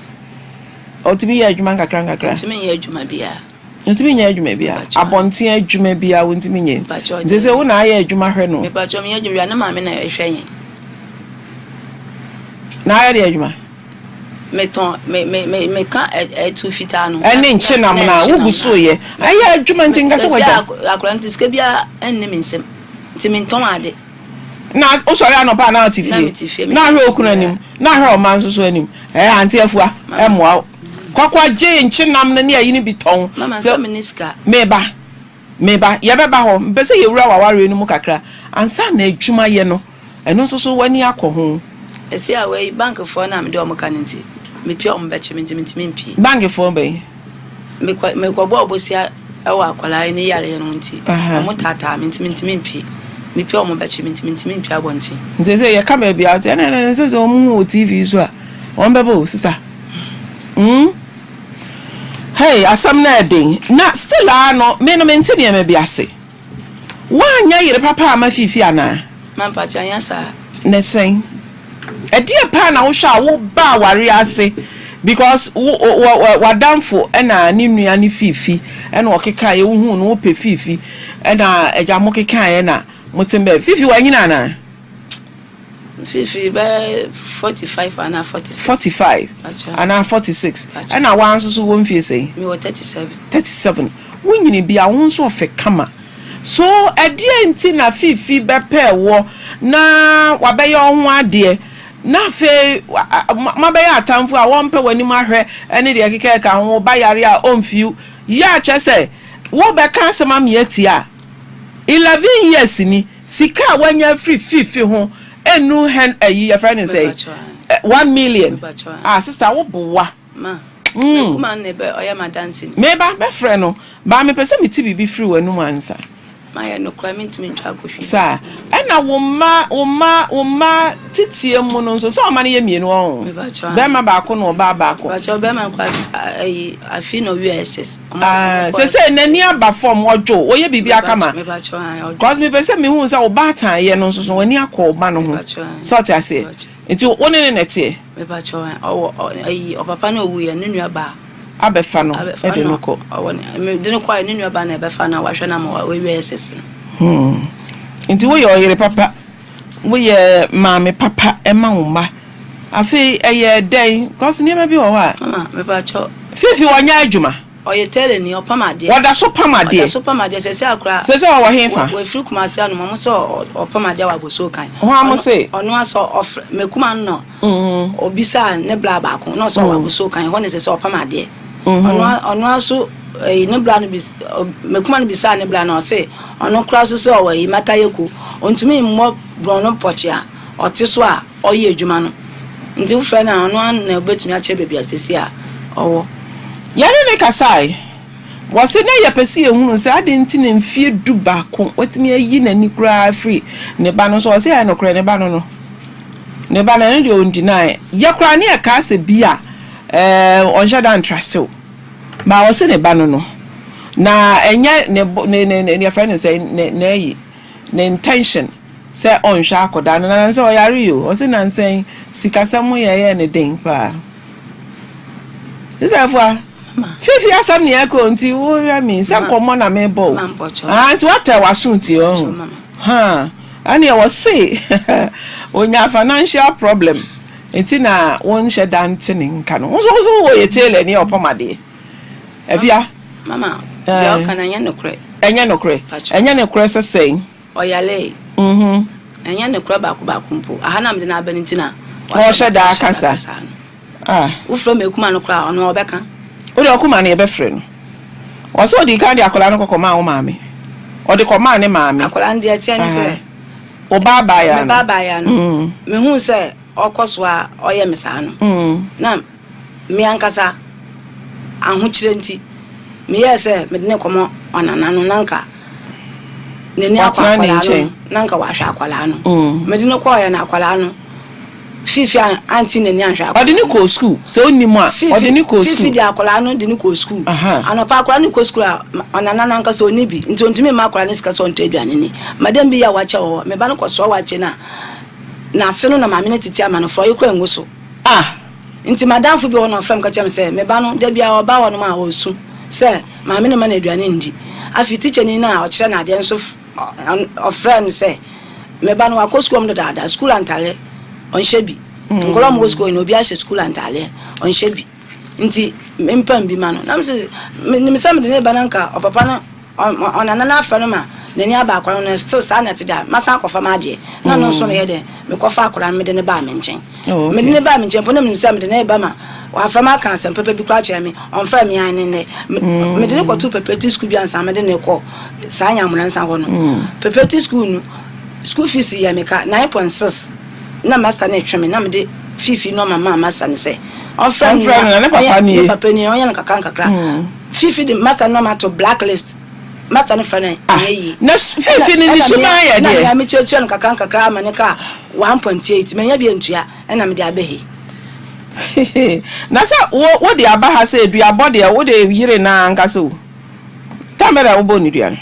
Ɔtumi yɛ adwuma nkakra nkakra. Ɔntumi nyɛ adwuma biara. Ntumi nyɛ adwuma biara. Abɔnten adwuma biara wɔntumi nyɛ. Mpakyɛw Nti sɛ wo na ayɛ adwuma hwɛ no. Mepakyɛw menyɛ adwuma biara ne maame na ɛhwɛ yɛn. Na ayɛ de adwuma. Metɔn me me me meka ɛtu fitaa no. Ɛne nkyenam na wogu so yɛ. Ɛyɛ adwuma nti nka sɛ wagya. Akora nti sika biara ɛnni me nsam nti mentɔn ade. Na wosɔre anɔpa a na wote fie. Na mete fie. Na ahwɛ okunu anim. Na ahwɛ ɔma nso so anim. Ɛɛ auntie Afua ɛmmoa wo. Kɔkɔ gye nkyenam no ne ayi no bi tɔn. Mama sɛ me ne sika. Meba. Meba. Yɛbɛba hɔ. Mepɛ sɛ yɛwura w'awareɛ no mu kakra ansa na adwuma yɛ no. Ɛno nso so w'ani akɔ ho. Ɛsi a wei bankfoɔ no a mede wɔn ka no nti, mepie a wɔn bɛkye me nti mentumi mpie. Bankfoɔ bɛn? Mekɔ mekɔbɔɔ bosea wɔ akwadaa yi ne yareɛ no ho nti, wɔn taataa me nti mentumi mpie. Mepie a wɔn bɛkye me nti mentumi mpie abɔnten. Nti sɛ yɛka baabi a wote ɛna ɛna sɛ sɛ wɔn hu wɔ TV so a wɔn bɛba o sister. Mm? Hey, asɛm no ɛden. Na still a no, me no mente nneɛma bi ase. Woanyɛ yere papa amma Fiifi anaa? Mampakyɛ, anyɛ saa. Na sɛn? Ɛdeɛ paa na wohwɛ a wo ba awareɛ ase because wo wɔ w'adamfo ɛna ne nua ne Fiifi ɛna ɔkekaeɛ wohuu no wopɛ Fiifi ɛna agya mo kekaeɛ na mote bɛ Fiifi wanyini anaa? Fiifi bɛyɛ 45 anaa 46. 45 anaa 46 ɛna waa nso so wɔ mfie sɛn? Mewɔ 37. 37 wonyini bi a wo nso ɔfɛ kama. So ɛdeɛn nti na Fifi bɛpɛɛ woɔ na wabɛyɛ wo ho adeɛ na afei moabɛyɛ atamfo a wɔmpɛ w'anim ahwɛ ne deɛ ɛkeka ɛka ho, wo ba yare a ɔmfi wo yɛ a kyerɛ sɛ wobɛka asɛm ama yɛatie a 11 years ni sika a woanya afiri Fifi ho ɛnnu hɛn ayi yɛfrɛ no sɛn 1 million ah sister wo boa. Ma, me kuma no na ɛbɛ ɔyɛ m'adanseni. Me ba, mɛfrɛ no, but mepɛ sɛ mete biribi firi w'anom ansa. Mayɛ nokorɛ, mentumi ntwa akɔhwie. Saa. Ɛna wo mma, wo mma, wo mma teteɛ mu no nso, sɛ wo mma no yɛ mmienu ɔho? Mepakyɛw, aane. Bɛrima baako na ɔbaa baako. Mepakyɛw, bɛrima no koraa, ayi, afe na ɔwiee SS. Ɔmo, Ah, ɔmo kɔ. sesei n'ani aba fam, ɔdwo, ɔyɛ biribiara kama. Mepakyɛw, aane, ɔdwo. Cause mepɛ sɛ mehu sɛ wo baatan yɛ no nso so, w'ani akɔ wo ba no ho. Mepakyɛw, aane. Sɛ ɔte aseɛ? Mepakyɛw. Nti wo ne no na ɛteɛ? Mepakyɛw ɛ, ɔwɔ ɔ ayi ɔpapa no a owuiɛ no ne nua baa. Abɛfa no Abɛfa de no no kɔ. ɔwɔ ne me de no kɔɛ ne nua baa na ɛbɛfa no a wahwɛ no ama wa wawie SS no. Hmm. Nti woyɛ ɔyere papa, woyɛ maame papa ma wo mma. Afei ɛyɛ dɛn? Cause nneɛma bi wɔ hɔ a. Mama, mepakyɛw. Fifi ɔnyɛ adwuma. Ɔyɛ tailor ni, ɔpam adeɛ. Ɔda so pam adeɛ. Ɔda so pam adeɛ, sɛsɛ akora. Sɛsɛ ɔwɔ he fa? Wafiri Kumasi anom, ɔmo sɛ ɔpam adeɛ wɔ Abossey Okai. Hwan mo se? Ɔno ara sɛ ɔfrɛ, Mekuma no na ɔbisaa ne bra baako, na ɔsɛ ɔwɔ Abossey Okai, hɔ na sɛsɛ ɔpam adeɛ. Ɔno ara, ɔno ara so, ɛyi, ne bra no bis, Mekuma no bisaa ne bra no, ɔse ɔno koraa so sɛ ɔwɔ ɛyi, Matayeko, ɔntumi mmɔ borɔno pɔkye a ɔte so a. ɔyɛ adwuma no nti wofrɛ no a ɔno ara na obetumi akyerɛ baabi a seesei a ɔwɔ. Yɛne no kasae. Wɔse na yɛpɛ sɛ yɛhunu sɛ adɛn nti na mfeɛ dubaako watumi ayi n'ani koraa afiri ne ba no so. Ɔse ɛyɛ nokorɛ ne ba no no, ne ba no ɛno deɛ ɔndinae. Yɛ koraa ne yɛkaa sɛ bi a ɛɛ ɔnhyɛ da ntrase wo. But ɔse ne ba no no na ɛnyɛ ne ne ne yɛfrɛ no sɛn ne n'ayi. Ne intention sɛ ɔnhwɛ akɔdaa no na nansɛ ɔyare yi o ɔse nansɛ yi sikasɛm ho yɛ yɛ ne den paa sisɛ afua fifi asɛm ne ɛkɔ nti wohwɛ mi sɛ nkɔmmɔ na mebɔ o ah nti watɛ waso nti ɔho ha ɛne ɛwɔ se onya financial problem nti na wonhyɛ da nte ne nka no wo nso wo yɛ tailor ni ɔpam adeɛ Afia. Mama, deɛ ɔka no ɛnyɛ nokorɛ. Ɛnyɛ nokorɛ? Ɛnyɛ nokorɛ sɛ sɛn? Ɔyaree. Ɛnyɛ nokorɛ baako baako mpo. Aha na mede no aba no nti na wahyɛ da aka saa no. Wofrɛ me akuma no koraa a, ɔno ɔbɛka. Wo deɛ ɔkuma no yɛbɛfrɛ no. Ɔsɛ ɔdii kan de akwadaa no kɔ kɔmaa wo maame. Ɔde kɔmaa ne maame. Akwadaa no deɛ ɛteɛ ne sɛ. Wo ba abaayewa no. Me ba abaayewa no. Mehuu sɛ ɔkɔ so a ɔyɛ me saa no, na. Me ankasa ahokyerɛ nti, meyɛɛ sɛ mede no rekɔma ɔnana no na anka n'ani akɔ akwadaa no na anka wahwɛ akwadaa no. Mede no kɔeɛ no akwadaa no Fifi ante n'ani anhwɛ akwadaa no. Ɔde no kɔɔ sukuu sɛ ɔnni mu a ɔde no kɔɔ sukuu. Fifi de akwadaa no de no kɔɔ sukuu. Anɔpa akwadaa no kɔ sukuu a ɔnana no ankasa ɔnni bi nti ɔntumi mma akwadaa no sika sɛ ɔntɔ aduane nni. Madam bi yɛ wakyɛ wɔ hɔ me ba no kɔsoa wakyɛ no a n'ase no na maame no tete ama no frɔye koraa ngu so. Ah! Nti m'adamfo bi wɔ hɔ na ɔfrɛ me ka kyerɛ me sɛ me ba no da biara ɔba hɔnom a ɔresu sɛ maame no mma no aduane nndi. Afei tikyani no a ɔkyerɛ no adeɛ no nso ɔfrɛɛ no sɛ me ba no wakɔ sukuu ɔmo dedaada, sukuu antaadeɛ ɔnhyɛ bi. Nkwadaa a wɔwɔ sukuu nyinaa obiara hyɛ sukuu antaadeɛ ɔnhyɛ bi. Nti mempam bi ma no. Na mese menim sɛ mede ne ba no anka ɔpapa no Ɔnana no afrɛ no ma n'ani aba akwadaa no ho no still saa na ɛte da masan akɔfa m'adeɛ na ɔno nso meyɛ dɛn mekɔfa akwadaa no mede no baa me nkyɛn Oh, mede okay. no baa me nkyɛn mpo na menim sɛ mede no reba ma wafrɛ me aka asɛm papa bi koraa kyerɛ me ɔmfrɛ me ara ne nnɛ Me- mede no kɔtoo preparatory school bi ansa mede no rekɔ saa Nyamonansa hɔ no preparatory school no school fees yɛ me ka 9.6 na master no retwe me na mede fiifi nɔɔma maa master no sɛ ɔmfrɛ no Ɔmfrɛ no na ne papa ɔnyɛ nie. ne papa nie ɔnyɛ no kakra nkakra Fifi de master no ama to black list master no frɛ no Ah, ɛnyɛ yie na Fifi no ne suban yɛ ɛna deɛ? mea metuatua no kakra nkakra ama ne ka 1.8 manya bi antua ɛna mede aba he. Na sɛ wo wode aba ha sɛ duabɔ deɛ wode yere no ara ankasa o. Time bɛn na wobɔɔ ne dua no?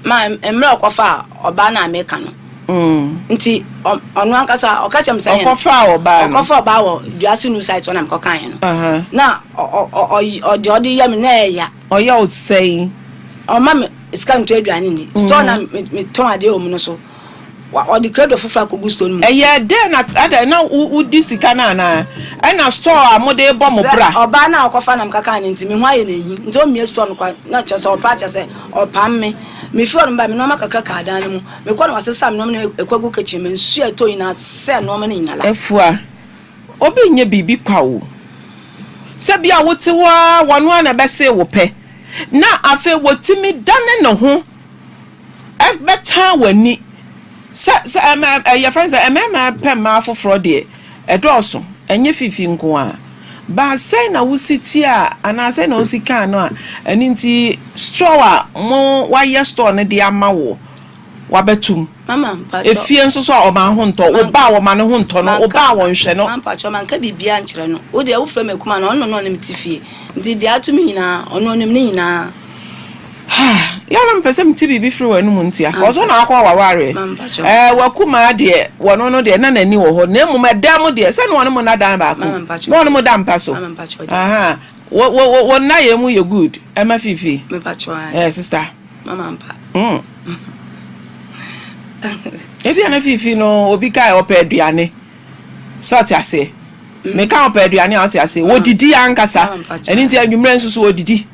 Ma mmerɛ ɔkɔfaa ɔbaa no a meka no. Nti ɔno ankasa ɔka kyerɛ me sɛ Ɔkɔfaa ɔbaa no. Ɔkɔfaa ɔbaa wɔ Duase New Site hɔ na mekɔkaeɛ no. Na ɔde ɔde yɛ me na ɛyɛ ya. Ɔyɛ wo sɛn? Ɔmma me sika ntɔ aduane nni. Store na metɔn adeɛ wɔ mu no so, ɔde credo foforɔ akɔgu store no mu. Ɛyɛɛ dɛn na adɛn na wodi sika no anaa? Ɛna store a mode rebɔ mo bra. Sɛ ɔbaa no a ɔkɔfa na mekɔkaeɛ no nti me ho ayɛ no ahi nti ɔmmue store no koraa na kyerɛ sɛ ɔpɛ akyerɛ sɛ ɔpam me. Mefiri hɔ no mebaeɛ me nnoɔma kakra kaa dan no mu. Mekɔ na wɔasesa me nnoɔma no ɛkɔgu kitchen me nsuo a ɛtɔ nyinaa sɛɛ nnoɔma no nyinaa. Afua, obi nyɛ biribi kwa o. Sɛ bi a wote hɔ ara wɔno ara na ɛbɛsee wo pɛ na afei wɔtumi dane ne ho bɛtan w'ani. Sɛ sɛ ɛmɛ ɛ yɛfrɛ no sɛ mmarima pɛ mmaa foforɔ deɛ ɛdɔɔso ɛnyɛ fifi nko ara. But sɛn na wosi tie a anaa sɛn na wosi kaa no a ɛno nti store a mo wayɛ store no de ama wo wabɛto mu. Mama mpakyɛw. Efie nso so a ɔma ho ntɔ wo ba a wɔma ne ho ntɔ no wo ba a wɔnhwɛ no. Mama mpakyɛw manka biribiara nkyerɛ no wo deɛ wofrɛ me akuma no ɔno na ɔne me te fie nti deɛ ato me nyinaa ɔno ɔnim ne nyinaa. Yɛ a na mepɛ sɛ mete biribi firi w'anom ntia, cause wo na akɔ w'awareɛ. Ɛɛ w'akumaa deɛ wɔno no deɛ na n'ani wɔ hɔ na mmom ɛdan mu deɛ sɛ na ɔne mo nna dan baako mu, na ɔne mo da mpa so. Ahaa wo wo wo nna yɛ mu yɛ good ɛma Fifi. Ɛɛ sister. Mm. Ebia na Fifi no obi kae ɔpɛ aduane. Sɛ ɔte aseɛ. Meka ɔpɛ aduane a ɔte aseɛ. Wɔdidi ankasa. Ɛno nti anwummerɛ nso so wɔdidi.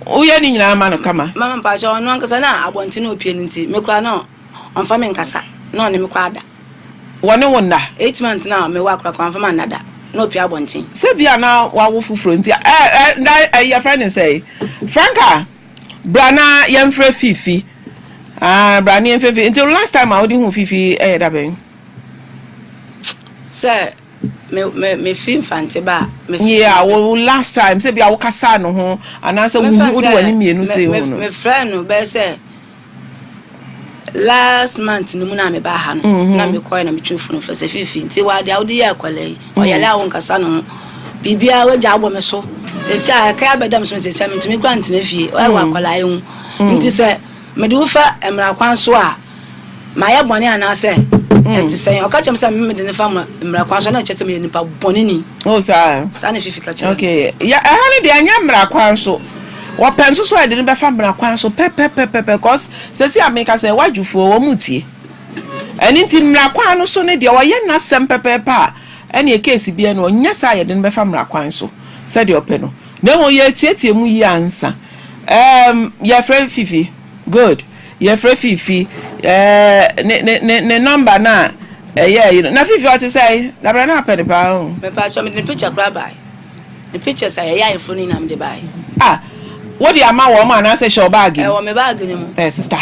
Woyɛ ne nyinaa ma no kama. Mama mpakyɛw ɔno ankasa na abɔnten na opie no nti me koraa na ɔnfa me nkasa na ɔne me koraa da. Wɔne wo nna? 8 months na mewɔ akora koraa ɔnfa me anna da na opie abɔnten. Sɛ bi a na wawo foforɔ nti ɛ ɛ na ɛ yɛfrɛ no sɛn Franka bra na yɛmfrɛ Fifi ah bra na yɛmfrɛ Fifi nti last time a wode huu Fifi ɛyɛ da bɛn? Sɛ. Me me me fi Mfante ba a. Me fi Yeah, wo last time sɛ bi a wokasaa ne ho anaasɛ wo hu wode w'ani mmienu sɛ hu no. Me frɛ no bɛyɛ sɛ last month no mu na me ba ha no. Mm-hmm. Na me kɔɛ na me twe funu fɛ sɛ fifi nti wa de a wode yɛ akwadaa yi. Mm. Ɔyale a wonkasa ne ho. Biribiara wagya abɔ me so. Sɛsi a ɛka abɛda me so sɛsi a mentumi kura ntena fie. Ɔyɛ wɔ mm. akwadaa yi ho. Mm. Nti sɛ mede wo fa mmara kwan so a Mayɛ bɔne anaasɛ ɛte sɛn? Ɔka kyerɛ me sɛ mede no fa mmara kwan so, na ɛkyerɛ sɛ meyɛ nipa bɔne ni. Oh, saa. Saa na Fifi ka kyerɛ me. Okay. Ya, ɛha no deɛ ɛnyɛ mmara kwan so. Wɔpɛ nso so a yɛde no bɛfa mmara kwan so pɛpɛpɛpɛpɛ cause sɛsi a meka sɛ wadwofoɔ wɔn mu tie. Ɛno nti mmara kwan no so no deɛ ɔyɛ n'asɛm pɛpɛɛpɛ a ɛneɛ case biara no ɔnyɛ saa a yɛde no bɛfa mmara kwan so sɛdeɛ ɔpɛ no. Na mmom yɛretietie mu yie ansa. Um, yɛfrɛ Fifi. Good. Yɛfrɛ Fifi ɛɛ ne ne ne ne number no a ɛyɛ ayi no. Na Fifi ɔte sɛn? Dabra na apɛ no paa o. Mepakyɛw mede ne picture koraa bae. Ne pictures a yɛyɛ ayeforo no nyinaa mede bae. Ah wode ama wɔn anaasɛ hyɛ wo bag mu? Ɛwɔ me bag no mu. Eh sister.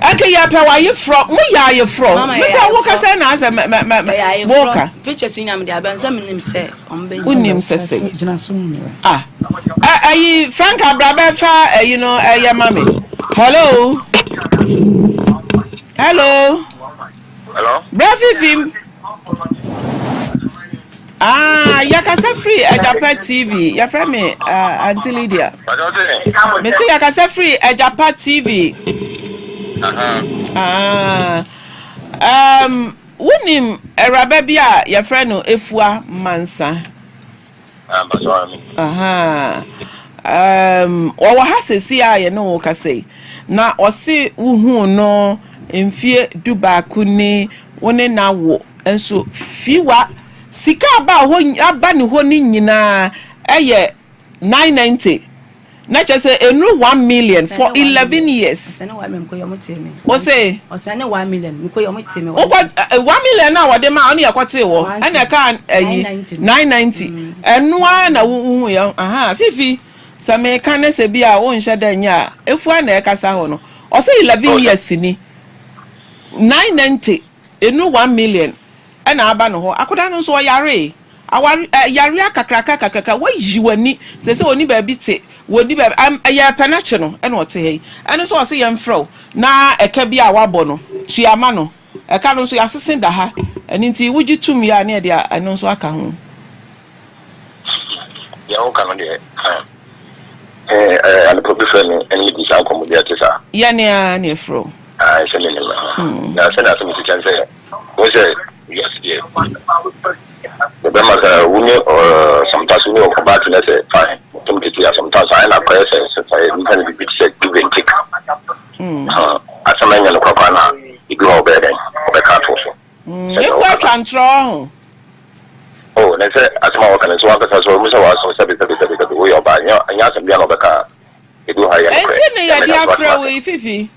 Ɛnke yɛpɛ w'ayeforɔ. Mo yɛ ayeforɔ. Mama Me yɛyɛ kura wo ayeforɔ. kasa na asɛ mɛ mɛ mɛ Yɛyɛ ayeforɔ. mo ka. Pictures nyinaa mede aba nsɛ menim sɛ wɔn bɛnya. Wonim sɛ sɛ. Gyina so ma me wai. Ah ɛ ɛyi Franka bra bɛfa ɛyi no ɛyɛ ma me. Hello hello. Hello. Bra fifi. Ah yɛkasa firi Agyapa TV yɛfrɛ me uh, Auntie Lydia. Mese yɛkasa firi Agyapa TV. Ah, um, wonim awuraba bi a yɛfrɛ no Efua Mansa. Ahaa um, ɔwɔ ha seesei a yɛne wo kasa yi, na ɔse wohuu no mfie dubaako ni, wo ne no awo nso fiwa sika aba hɔ aba ne hɔ no nyinaa ɛyɛ 990 na kyerɛ sɛ ɛnuru 1 million for 11 years. Wo se? Wokɔ 1 million na wɔde ma ɔne yɛkɔtee wɔ ɛna ɛka ayi 990 ɛno ara na wohu yɛ aha fifi sɛ meka ne sɛ bi a wonhyɛ dɛ nyɛ a efua na ɛkasa hɔ no ɔsɛ 11 years ni 990 ɛnuru 1 million ɛna aba no hɔ akoda no nso ɔyaree Aware ɛ yareɛ akakraka kakraka wayi w'ani seesei ɔnni baabi te wɔnni baabi ɛm yɛrepɛ no akye no ɛna ɔte ha yi ɛno nso ɔse yɛmfrɛ wo na ɛka bi a wabɔ no tua ma no ɛka no nso yɛasese da ha ɛno nti wogye tom yɛ a ne yɛde ɛno nso aka ho. Deɛ woka no deɛ fine. Anɔpa bi frɛ me ɛne me di saa nkɔmmɔ bi a ɛte saa. Yɛne ara na yɛfrɛ wo. Ae sɛ menim no. Na sɛnea asɛm si kyɛn sɛ wo sɛ wiase deɛ bɛma sɛ wo ne sometimes wo ne ɔbaa te na sɛ fine ɔtɔm tete a sometimes ayɛ na akɔyɛ sɛ sɛ nipa no biribi te sɛ give and take. Asɛm ɛnyɛ no korakora na ebi hɔ ɔbɛyɛ dɛn ɔbɛka ato so. Efu atwa ntorɔ ho. Oh, na sɛ asɛm a wɔka no nso wankasa so ɔmu sɛ wɔaso sɛbi sɛbi sɛbi sɛbi woyɛ ɔbaa nyɛ asɛm bi a na ɔbɛka ebi hɔ ayɛ nokorɛ. Enti ne yɛde afrɛ wo yi Fifi.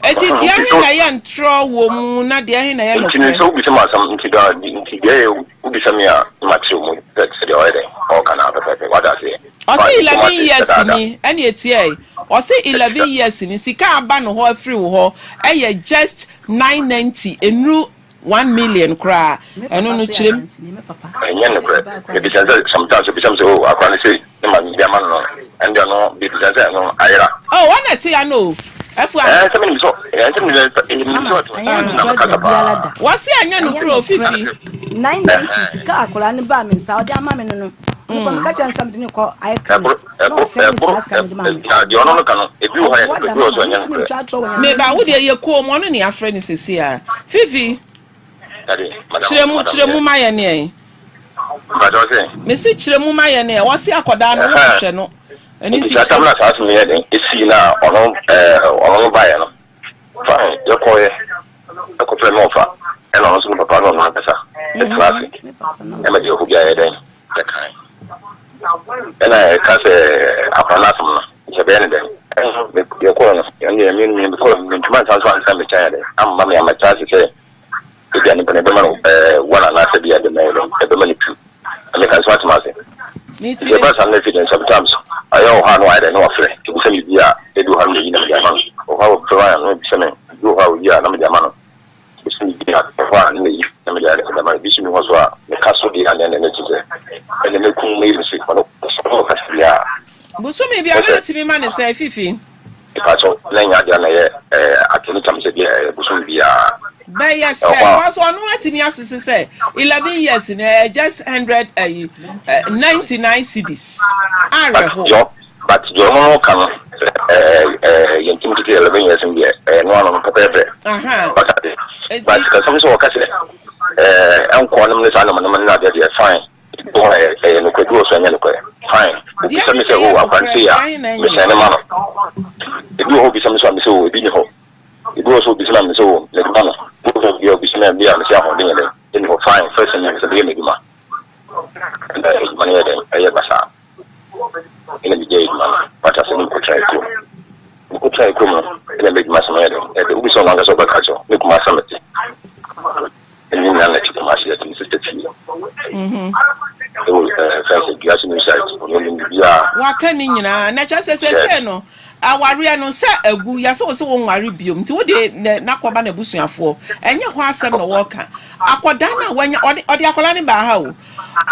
Enti deɛ he na ɛyɛ ntorɔ wɔ mu na deɛ he na ɛyɛ Nti no nokorɛ? sɛ wobisa me asɛm nti da nti deɛ ɛyɛ wobisa me a na makyerɛ mu sɛ sɛdeɛ ɔyɛ dɛn ɔɔka no ara pɛpɛɛpɛ wate aseɛ? Ɔse Fine nti 11 mate years dadaada. ni ɛne ɛtiae ɔse 11 years ni sika a aba no hɔ afiri wo hɔ ɛyɛ just 990 ɛnuru 1 million koraa ɛno no kyerɛ mu. Ɛnyɛ nokorɛ. Mebisa no sɛ sometimes obisa me sɛ oh akora no sei ne maame bi ama no no ɛnde ɔno mebisa no sɛ ɛno ayera. Oh wɔn na ɛte ya no o Afua. Ɛɛ sɛ menim sɛ ɛɛ sɛ menim sɛ menim sɛ ɔte hɔ nti na mekasa paa. Wɔse ɛnyɛ nokorɛ o Fifi. 990 sika akwadaa no baa me nsa ɔde ama me no no ɔno kɔ meka kyerɛ no sɛ mede no kɔ eye clinic na ɔsɛn me saa sika no de ma me Na deɛ ɔno no ka no ebi wɔ hɔ a ɛyɛ nokorɛ ebi wɔ hɔ nso a ɛnyɛ nokorɛ. Meba wo deɛ yɛ koom ɔno ne yɛafrɛ no seesei a Fifi kyerɛ mu kyerɛ mu ma yɛn ɛ. Mese kyerɛ mu ma yɛn ɛ wɔse akɔdaa no wohwehwɛ no ɛno Nti nti saa tam kyerɛ na saa asɛm yɛ den esii na ɔno ɛɛ ɔno no baeɛ no fine yɛkɔeɛ ɛkɔfrɛ me ɔfa ɛna ɔno nso ne papa ne ɔno ankasa ɛtena ase ɛma deɛ ɛhɔ biara yɛ dɛn yɛkae ɛna ɛka sɛ akwadaa no asɛm no nti ɛbɛyɛ ne dɛn ɛno yɛkɔɔ no ɛno deɛ me me mekɔɔ mentumi ansan so ansa mekyɛn yɛ dɛn amma me ammɛtena ase sɛ ebia nipa no ɛbɛma no ɛɛ one anaasɛ bia ɛbɛma yɛ dɛn ɛbɛma no two na meka nso atem ase nti ɛba saa no afei deɛ sometimes ɔyɛ wɔ hɔ a na wayɛ dɛn na wafrɛ ebisa me bi a ebi wɔ hɔ a na meyi na mede ama no wɔ hɔ a wɔfrɛ a na ebisa me bi wɔ hɔ a oyi a na mede ama no ebisa me bi a wɔ hɔ a na meyi na mede ayɛ mede ama no ebi nso ni hɔ so a meka so deɛ a na ɛna ɛte sɛ ɛna mɛkum mɛyi me se ɔno ɔsɛ ɔkasa deɛ a Bosome biara na wotumi ma no sɛn Fifi? Mepakyɛw, na ɛnyɛ ade a na ɛyɛ atɛnitam sɛ bi a ɛyɛ bosom biara. Bɛyɛ sɛ, Ɛhɔ a. because ɔno atumi asese sɛ 11 years no ɛyɛ just 100 ayi, 99 cedis. But Awerɛhow. deɛ but deɛ ɔno no ka no sɛ ɛɛ ɛɛ yɛn tim tete 11 years no deɛ ɛyɛ no ano no pɛpɛɛpɛ. Aha. But ade but Enti. sikasɛm sɛ wɔka sɛ ɛɛ ɛnkɔɔ nom ne saa nneɛma nneɛma no ne adeɛ deɛ fine. Ebi wɔ hɔ a ɛyɛ nokorɛ, ebi wɔ so a ɛnyɛ nokorɛ. Fine. Deɛ Obisa he me na sɛ, ɛyɛ Oh, akwan nokorɛ, sei a, deɛ he na ɛnyɛ mesɛne nokorɛ? ma no. Ebi wɔ hɔ obisa me so a, mese, Oh, ebi nni hɔ. Ebi wɔ so obisa me a, mese, Oh, mede ma no. Ebi wɔ hɔ a obisa me a, bi a mese ahoɔden yɛ dɛn? Ɛnni hɔ. Fine. First thing ne sɛ meyɛ m'adwuma. Ɛna adwuma no yɛ dɛn? Ɛyɛ basaa. Ɛna megyae adwuma no. Wate aseɛ? Na mekɔtrae kurom. Mekɔtrae kurom no, ɛna m'adwuma sɛm yɛ dɛn? Ɛdɛ. Wobisa ɔno ankasa ɔbɛka akyerɛ wo. Me Kumasi na mete. Ɛne nyinaa na ɛte Kumasi ɛte me sister fie. Ɛwɔ ɛɛ fɛn sɛ dua so new site ɔno nim biribiara. Waka ne nyinaa na kyerɛ sɛ seesei no awareɛ no sɛ agu yɛsɛ wo sɛ wo nware biom nti wode ne nakɔba n'abusuafoɔ ɛnyɛ hɔ asɛm na wɔka akɔdaa no a wanya ɔde ɔde akɔdaa no baa ha o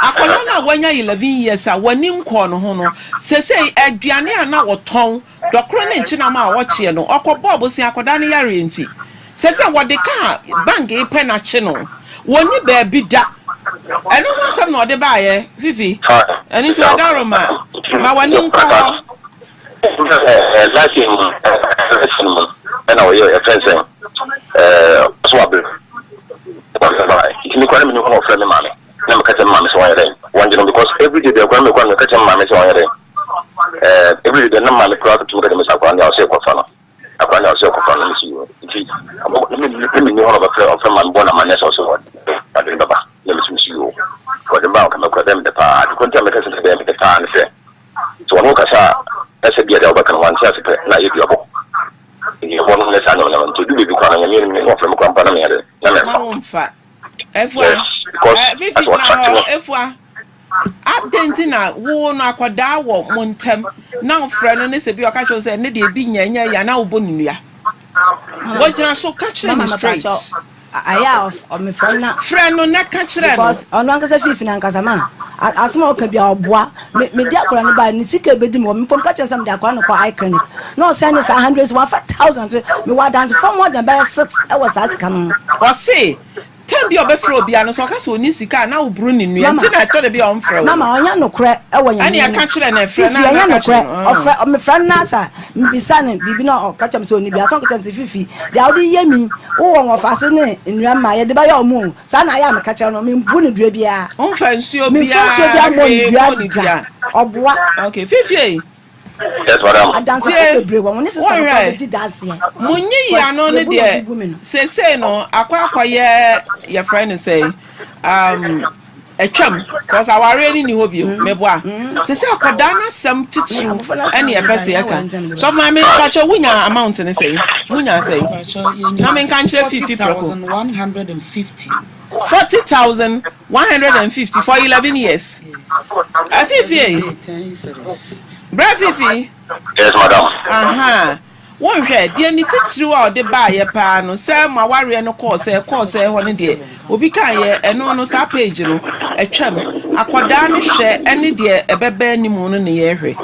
akɔdaa no a wanya 11 years a wani nkɔɔ ne ho no seesei aduane a na wɔtɔn Dɔkono ne nkyenam a ɔkyeɛ no, ɔkɔbɔɔ bosea akwadaa no yareɛ nti. Sɛsɛ wɔde kaa bank pɛ na kye no. Wɔnni baabi da. Ɛno ho asɛm na ɔde baeɛ, Fifi. Ɛno nti Wadaroma, ma w'ani nkɔ hɔ. Last year mu election mu ɛna ɔyɛ ɛfɛn sɛn ɛɛ ɔso abere ɔyɛ bae nti mi kura ne mi ni hɔ na ɔfrɛ mi maame na mi ka kyerɛ mi maame sɛ wɔnyɛ dɛn wɔn gye no because every day deɛ kura mi kura mi ka kyerɛ mi maame sɛ wɔnyɛ dɛn. Eh, every day na maame koraa tumi ka kyerɛ me sɛ akwadaa no deɛ ɔsɛ kɔfa no akwadaa no deɛ ɔsɛ kɔfa no na mesi yɛ nti ne me ni hɔ na ɔbɛfrɛ ɔfrɛ maame bɔ na ma nyɛ sɛ ɔsɛ ɔde no bɛba na mesi mesi yɛ o ɔde ba ɔka mɛkora bɛyɛ mede paa ade kɔnti a mɛka sɛ bɛyɛ mede paa ne sɛ sɛ wɔne wo kasa a ɛsɛ bia deɛ wobɛka no wante ase pɛ na ayɛ duabɔ duabɔ no ne saa nneɛma nneɛma nti ɛdu baabi koraa no nyame anim ne wɔfrɛ me koraa mpa na meyɛ dɛ na mɛmfa Efua, yes because eh, Fifi asɛ gyina wɔtrate hɔ, no Efua. Adɛn nti na wo no akɔdaa wɔ mo ntam na wofrɛ no ne sɛ bi ɔka kyerɛ wo sɛ ne deɛ ebi nyɛ nyɛ yɛ na wobɔ ne nnua? Wɔgyina so ka kyerɛ Mama no straight. mepakyɛw ayɛ a ɔmefrɛ no na Frɛ no na ka kyerɛ no. because ɔno ankasa fifi no ankasa ma asɛm a ɔka bi a ɔboa me mede akwadaa no baa ne sika ebedi me hɔ mepɔ meka kyerɛ sɛ mede akwadaa no kɔ eye clinic na ɔsɛn ne saa hundred wafa thousand so mewɔ adansefoɔ more than bɛyɛ six ɛwɔ saa sika no ho. Ɔse. Time bi a ɔbɛfrɛ obiara no, sɛ ɔka sɛ ɔnni sika a, na woboro ne nnua Mama, nti na ɛtɔ da bi a ɔmfrɛ wo mama, no. ɔnyɛ nokorɛ wɔ Nyame Ɛne anim. ɛka kyerɛ no, ɛfrɛ Fifi, no a ɛnyɛ na ka nokorɛ. kyerɛ no. Ɔfrɛ, mefrɛ no na sɛ mebisa no biribi na ɔka kyerɛ me sɛ ɔnni bi a, sɛ ɔka kyerɛ me sɛ, Fifi, deɛ wode yɛ me yi, wowɔ wɔfase ne nnua mma, yɛde bɛyɛ wɔn o. Saa na ayɛ a meka kyerɛ no, membu no dua biara. Womfa nsuo Memfa nsuo biara biara mmɔ no hwee dua mmɔ no da. dua. Ɔboa. Okay, Fifi ei. Yes, madam. Adansefo Tie, bebree wɔ ho ne sista no koraa wonhwɛ, bedi danseɛ. mo nyiyi ano Cause no yɛbu na deɛ ɔde bu me no. seesei no akɔ akɔyɛ yɛfrɛ no sɛn um, atwam cause awareɛ no nni hɔ bio meboa seesei akɔdaa no asɛm Me titiriw abofra no asɛm ɛne a yɛpɛ mede sɛ baeɛ yɛka aware ntam de sɔfo baeɛ. maame mpakyɛ wonya amount no sɛn monya sɛn na menka nkyerɛ fifi prɛko 40,150. 40,150 for 11 years Yes. afifi Every day, 10 cedis. brɛ fifi Yes, madam. Aha, wonhwɛ, deɛ ne titiriw a ɔde baeɛ paa no, sɛ mo awareɛ no kɔɔ sɛ ɛkɔɔ sɛ hɔ no deɛ, obi kaeɛ, ɛno no saa page no, atwam. Akwadaa no hwɛ ɛne deɛ ɛbɛba anim no na yɛrehwɛ.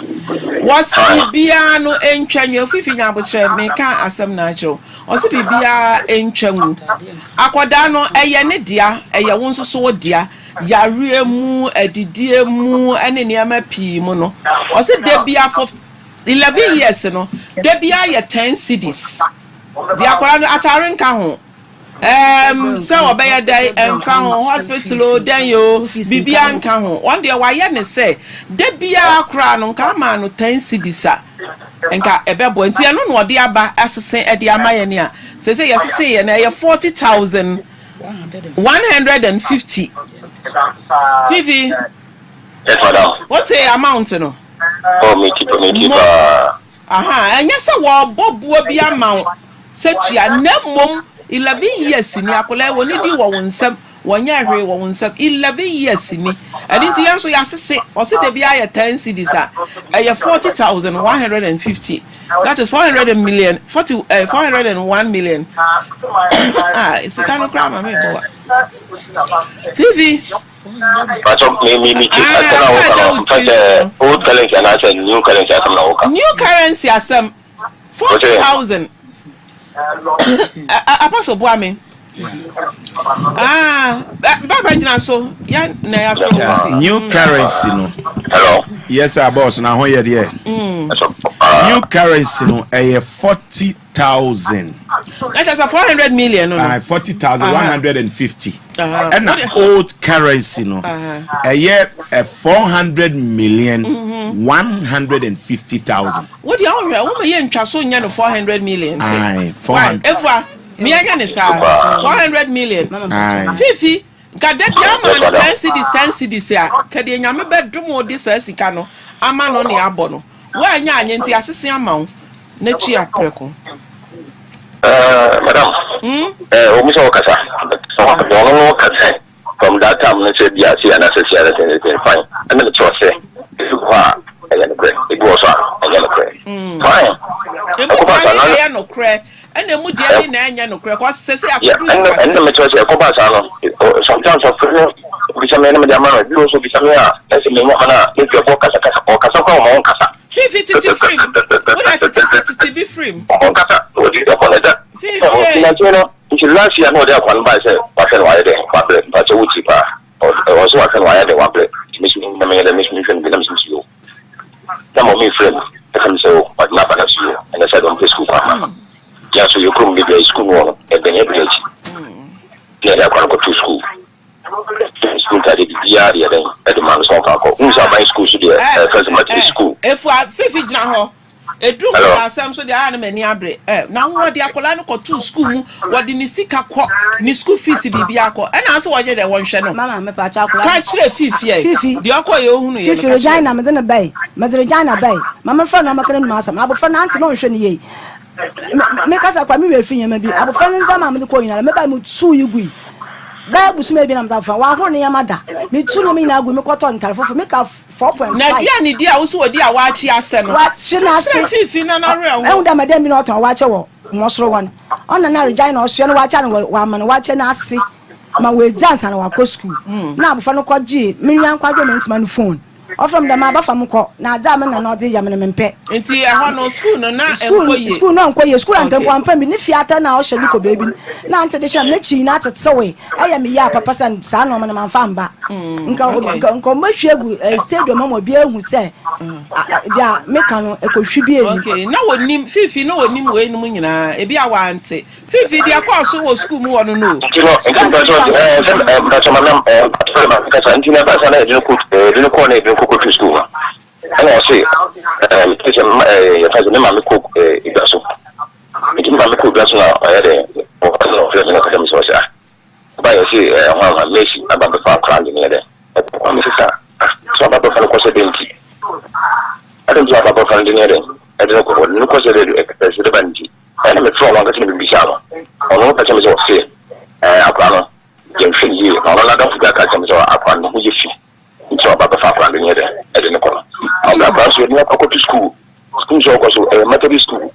Wɔse biribiara no ntwa nwu, Fifi nya abokyerɛ, meka asɛm na akyerɛ wo. Ɔse biribiara ntwa ngu. Akwadaa no, ɛyɛ ne dea, ɛyɛ wo nso so wo dea. Yareɛ mu, adidie mu, ɛne nneɛma pii mu no, ɔse da biara for 11 years no, da biara yɛ 10 cedis. Deɛ akwadaa no, atare nka ho, ɛɛm, sɛ ɔbɛyɛ dɛn ɛmfa ho, hospital o, dɛn o, biribiara nka ho. Wɔn deɛ wɔayɛ ne sɛ, da biara koraa no, nka ama no 10 cedis a, nka ɛbɛboa. Nti ɛno na ɔde aba asese de ama yɛn a, seesei yɛsese yɛ no, ɛyɛ 40,150. Fifi, Yes, madam. wote amount no? Oh, me ti me ti Mo. paa. Aha, ɛnyɛ sɛ wɔrebɔ boɔ bi ama wo sɛ tua, na mmom 11 years ni, akwadaa yi wɔne di wɔ wo nsam, wɔnyɛ hwee wɔ wo nsam, 11 years ni. Ɛno nti yɛn nso yɛasese, ɔse da bi ayɛ 10 cedis a, ɛyɛ 40,150. That is 400 million, 40, 401 million. Ah, sika no koraa ma me bɔ wa. Fifi. Pastor, me me me ti asɛm a woka no, mfa sɛ old currency anaasɛ new currency asɛm na woka. New currency asɛm 40,000. Apostle boa me. Ah, baba gyina so. Ya na ya fɛ wo ti. New currency no. Hello. Yes sir, boss na ho yɛ deɛ. New currency no ɛyɛ 40,000. Na kyerɛ sɛ 400 million no. Ah, 40,150. Ɛna old currency no ɛyɛ 400 million 150,000. Wo deɛ wohwɛ wo ma yɛ ntwa so nyɛ no 400 million. Aye, Why? 400. Efua, me anya ne saa 400 million. Aye. Fifi, nka da bi ama no 10 cedis 10 cedis a, ka deɛ Nyame bɛdom wo de saa sika no ama no ne abɔ no. Woanya anyɛ nti asese ama wo na tua prɛko. Madam, omi sɛ ɔkasa. Ɔno no kasa from that time no sɛ bi a se anaasɛ se anaasɛ se fine. Ɛna mekyerɛ sɛ ebi wɔ hɔ a ɛyɛ nokorɛ, ebi wɔ so a ɛnyɛ nokorɛ. Fine. Emu deɛ ne na ɛyɛ nokorɛ, ɛna emu deɛ ne na ɛnyɛ nokorɛ. Kɔ sɛ sɛ akɔduru sika sɛ. Ɛna mekyerɛ sɛ ɛkɔba saa no, sometimes ɔfrɛ no bisa me na mede ama no, ebi wɔ so bisa me a ɛsɛ menya ma no a, ne fie kɔ kasa kasa, ɔkasa koraa ɔma ɔnkasa. Fifi titi firim, wode tete tete bi firim. Ɔnkasa, ɔdi ɛkɔ no da. Fifi. Nti no, nti last year na ɔde akwa no bae sɛ wahwɛ no wayɛ dɛ wabrɛ, mpakyɛ wo ti paa. Ɔsɛ wahwɛ no wayɛ dɛ wabrɛ. Nti me so na meyɛ dɛ me so mehwɛ no bi na me so me so yo. Na ma ɔme frɛ me, ɛka me sɛ o, ɔde n'aba na so yo, ɛnɛ sɛ dɔm pɛ sukuu kwan ma no. Yɛn so yɛ kurom baabi a sukuu no wɔ no, ɛbɛn yɛ bɛn akyi. Na yɛde akwa no kɔto sukuu. Sukuu ntadeɛ biribiara de yɛ dɛn ɛde ma no sɛ ɔmfa nkɔ. Wohu sɛ aban sukuu so deɛ, ɛfɛ sɛ matiri sukuu. Efua, Fifi gyina hɔ. Eduru nkwadaa asɛm so deɛ ayɛ na m'ani abere. Ɛ na ho wɔde akwadaa no kɔtoo sukuu mu, wɔde ne sika kɔ, ne sukuu fees biribiara kɔ. Ɛna ase wɔnyɛ dɛ wɔnhwɛ no. Mama mepa kyɛ akwadaa Ka kyerɛ Fifi ɛ. Fifi. Deɛ ɔkɔ yɛ ohunu yɛ no Fifi ka kyerɛ. Regina mede ne bɛe. Mede Regina bɛe. Ma memfrɛ no na ɔmmɛka n'anom asɛm. Abofra no ante na ɔnhwɛ no yie. Me me kasa koraa me werɛ fi nneɛma bi. Abofra no ndzɛmba a mede kɔɔ nyinara mebae mutuu yi gui. Bɛyɛ bosoom ebien na medze abofra no, ɔahor ne nneɛma da. Metuu nneɛma nyinaa gui, mekɔtɔɔ ntar fofor. Meka 4.5. Na aduane di a wo so wɔdi a waakye asɛ no. Waakye Ka n'ase. kyerɛ Fifi na n'awerɛ ho. Ehu dɛ madam bi na ɔtɔn waakye wɔ hɔn sor hɔ no, ɔna na Regina ɔsoɛ no waakye a na ɔama no waakye n'ase ma oedzi ansa na ɔakɔ skuul. Na abofra no kɔgyee me nyɛnko Adwoa Mensima no phone. Ɔfrɛ me dɛ maba fa mo kɔ na adze a me nana ɔdze yɛ me no memmpɛ. Ntsi ɛhɔ no skuul no na ɛnkɔ yie? Skuul no annkɔ yie. Skuul anka mpo ɔammpɛ me. Ne fie atar na ɔhyɛ de kɔ beebi no. na ante de hyɛ me n'akyi nyinaa tetewee. Ɛyɛ me ya papa sɛ saa nneɛma no mamfa amba. Nka nka nka wɔahwie agu eh, stadium ama obiara ahu sɛ deɛ meka no ɛkɔhwi bi ani. Okay, na wɔnim Fifi na wɔnim weinom nyinaa ebi a wante. Fifi deɛ ɛkɔɔ so wɔ sukuu mu hɔ no no o. Nti no, nti mpakyɛw nti ɛɛ sɛ ɛɛ mpakyɛw ma nam ɛɛ mpakyɛw ma nkasa nti na ɛbaa saa na yɛde no kɔ ɛɛ yɛde no kɔɔ na yɛde no kɔ kɔtwi sukuu no ɛna ɔse ɛɛ mepɛ sɛ mma ɛɛ yɛfa sɛ me maame kɔ ɛɛ edwa so nti me maame kɔ edwa so na ɔyɛ dɛ ɔka na ɔfrɛ me na ɔka kyerɛ me sɛ ɔse ah ɔbaa yɛ ɔse ɛɛ ho ama Mercy aba bɛfa akwadaa no de no yɛ dɛ ɛkɔ me sesa ah sɛ ɔba bɛfa no kɔ sɛ dɛn nti adɛn nti na ɔba bɛfa no de no yɛ dɛn ɛde no kɔ ɔde no kɔ sɛ dɛ ɛsɛ dɛ ba nti. Ɛna mefrɛɛ ɔno ankasa na mebisaa no. Ɔno ka kyerɛɛ me sɛ ɔse ɛɛ akwadaa no yɛnhwɛ no yie na ɔno n'adamfo bi aka akyerɛ me sɛ akwadaa no ne ho yɛ fi nti na ɔba bɛfa akwadaa no de no yɛ dɛn ɛde no kɔ no. Ɔbɛ akwadaa nso yɛde no akɔ akɔto sukuu. Sukuu nso ɔkɔ so ɛyɛ Methodist sukuu.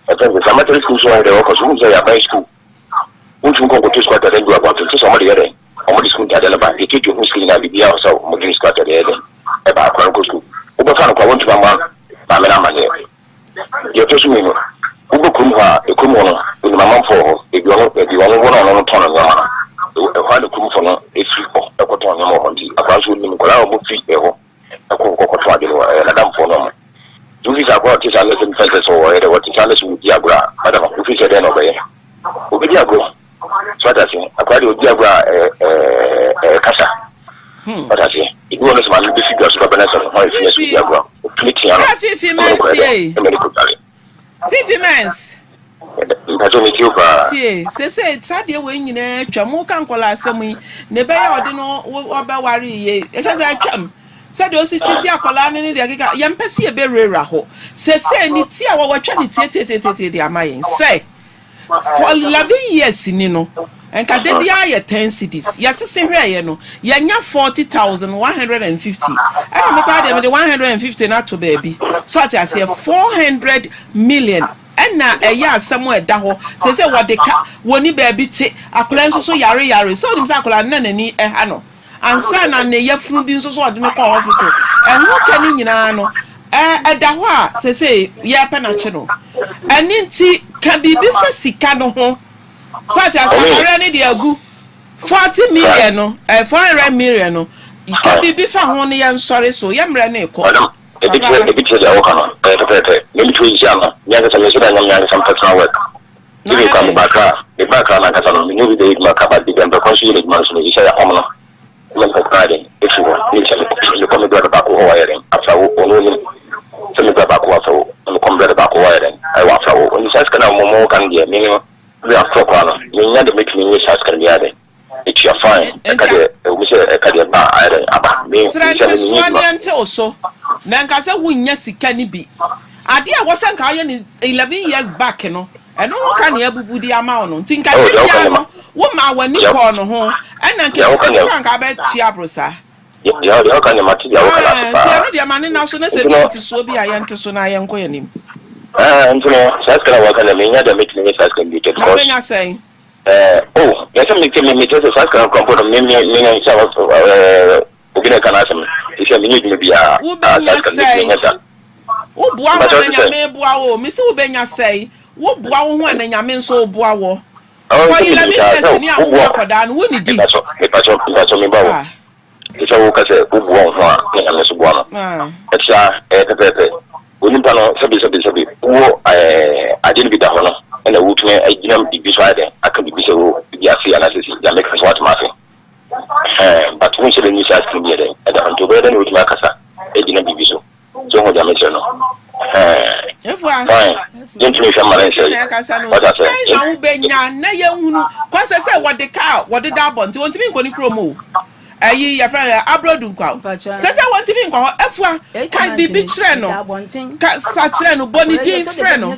Ɛfɛn sɛ saa Methodist sukuu nso ɔyɛ dɛ ɔkɔ so wohu sɛ ɛyɛ aban sukuu. Wontumi nkɔ nkɔto sukuu ataadeɛ ngu abɔnten nti sɛ wɔde yɛ dɛn wɔde sukuu ntaadeɛ no ba yɛtuatua ho sika nyinaa biribiara wɔ sɛ wɔde ne sukuu ataadeɛ yɛ dɛn ɛba akwadaa no kɔ sukuu. Wobɛfa no koraa wontumi amma maame no amanneɛ. Deɛ ɛtɔ so mienu, wobɛ kurom hɔ a, ekurom hɔ no, onim amanfoɔ wɔ hɔ, baabi ɔno, baabi ɔno wɔ na ɔno no tɔn nnoɔma no, ɛhɔ ara na kuromfoɔ no firi hɔ kɔtɔn nnoɔma wɔ hɔ, nti akwadaa nso onim nkwadaa a wɔfiri ɛhɔ kɔ hɔ kɔtɔn adeɛ no wɔ, ɛyɛ n'adamfoɔ no ɔmo. Nti wofi sɛ akwadaa a ɔte saa no sɛ mefa sɛ sɛ ɔyɛ dɛ, ɔte saa no sɛ ɔdi agorɔ a, madam, wofi sɛ dɛn na ɔbɛyɛ? Ɔbɛdi agorɔ. So wate aseɛ? Akwadaa deɛ ɔdi agorɔ a ɛɛ ɛɛ ɛɛ kasa. Wate aseɛ? Ebi wɔ no sɛ maame bi bɛfi dwa so bɛba na sɛ ne ho ayɛ fi na sɛ ɔdi agorɔ a, ɔtumi tea no. Fifi Ɛma no Mens kɔyɛ dɛ, ye. ɛma no kɔdware. Fifi Mens. Mpakyɛ metie wo paa. Tie, seesei saa deɛ wei nyinaa atwam. Woka nkwadaa asɛm yi, na ɛbɛyɛ a ɔde no ɔbɛware yie. Ɛkyɛ sɛ atwam. Sɛdeɛ ɔsi treat akwadaa no ne deɛ ɛkeka, yɛmpɛ sɛ yɛbɛwurawura hɔ. Seesei ne ti a wɔwɔ atwa ne tiatiatiatia de ama yɛn sɛ For 11 years ni no, nka da biara yɛ ten cedis. Yɛsese hwɛeɛ no, yɛanya 40,150. Ɛna me koraa deɛ mede 150 no ato baabi. So ate aseɛ? 400 million ɛna ɛyɛ asɛm a ɛda hɔ. Seesei wɔde ka, wɔnni baabi te, akwadaa nso so yare yare. Sɛ wonim sɛ akwadaa no na n'ani ɛha no. Ansa na ne yafunu bi nso so ɔde no kɔɔ hospital. Ɛho ka no nyinaa no, ɛda hɔ a seesei yɛrepɛ no akye no. Ɛno nti, ka biribi fa sika no ho. So ate aseɛ, awareɛ no deɛ agu. 40 million no, eh, 400 million no, ka biribi fa ho no yɛnsɔre so. Yɛ mmerɛ no rekɔ. Madam, ebi kyerɛ ebi kyerɛ deɛ woka no, ɛyɛ pɛpɛɛpɛ. Me metu nsi ano, me ankasa me nso da nyam me ankasa me personal work. Na Even ayɛ koraa dɛn? meba Accra a, meba Accra no ankasa no, menye obi bɛyɛ edwuma Accra but beebi a mepɛ kwan so yɛ n'edwuma no so no, sesei yɛapam no na mepɛ kwan ayɛ dɛn efi hɔ. Ne nkyɛ mekɔ me brɛda baako hɔ ɔayɛ dɛn afra wo, ɔno onyim sɛ me bra baako wɔ afra wo, na mekɔ me brɛda baako hɔ ɔayɛ dɛn wɔ afra wo. Ntsi saa sika no a mo mo ka no deɛ, me no ber a aforɔ koraa no, mennya dɛ metumi nye saa sika no biara dɛn. Etua fine, ɛka Enti deɛ, ɛwɔ mu sɛ ɛka deɛ ba a ayɛ dɛn aba, me Serɛ sɛ me mennyɛ ntesoɔ adwuma. ne ɛnte wo so na nka sɛ wonnya sika no bi. Adeɛ a ɛwɔ sɛ nka woyɛ no 11 years back no, ɛno ho ka na yɛabubu de ama wo no. Nti nka Oh, da deɛ woka biara deɛ ma, no womaa w'ani deɛ, kɔɔ no ho ɛna nka deɛ woka ebi deɛ, koraa nka wobɛtua aboro saa. deɛ, deɛ woka deɛ mate deɛ woka no ase Ɛɛ, nti paa. ɛno deɛ ma ne nna so na sɛ Nti bi no, ntesoɔ bi a yɛnte so na yɛnkɔ yɛn anim. ɛɛ, nti no, saa sika no a woka no mennya deɛ mɛtumi nye saa sika no bi tua Na because wobɛnya sɛn? Ɛɛ, oh, yɛ sɛ me me me kyerɛ sɛ saa sika no kora mpo no me me me no sɛ ɛɛ obi na ɛka n'asɛm no sɛ menyɛ adwuma biara a Wobɛnya saa sika no mɛtumi sɛe. anya saa. Woboa ho Mpakyɛ a na wote sɛ? Nyame boa wo o. Mese wobɛnya sɛe. Woboa wo ho a na Nyame nso boa wɔ. Ɔn For sɛ menim 11 saa years sɛ ni a wowɔ woboa akɔdaa no, wonnidi. mepakyɛ mepakyɛ mepakyɛ meba o. Ah. Te sɛ woka sɛ woboa wo ho a na Nyame nso boa no. Ah. Ɛte saa, ɛyɛ pɛpɛɛpɛ. Onipa no, sɛbe sɛbe sɛbe, wowɔ ɛɛ adeɛ no bi da hɔ no, ɛna wotumi agyina biribi so ayɛ dɛn, aka biribi sɛ o, ebi ase anaasɛ si, deɛ meka sɛ woate m'ase. Ɛhɛn, but wonhyɛ da nni saa sika no bi yɛ dɛn, ɛda hɔ, nti wobɛyɛ dɛn na wotumi akasa agyina biribi so. So wohu deɛ mekyerɛ no? Ɛhɛn, Efua, fine, yɛntumi nhwɛ mma no Fifi nsɛe. na ɛkasa no, Wate nti aseɛ? sɛn na wobɛnya na yɛnhunu, kɔ sɛ sɛ wɔde kaa wɔde da abɔnten, wɔntumi nkɔ ne kurom o. Ɛyi yɛfrɛ no Abrodu Nkwaw. Sɛ sɛ wɔntumi nkɔ hɔ, Afua, ka biribi kyerɛ no. Ka sa kyerɛ no, bɔ ne din frɛ no.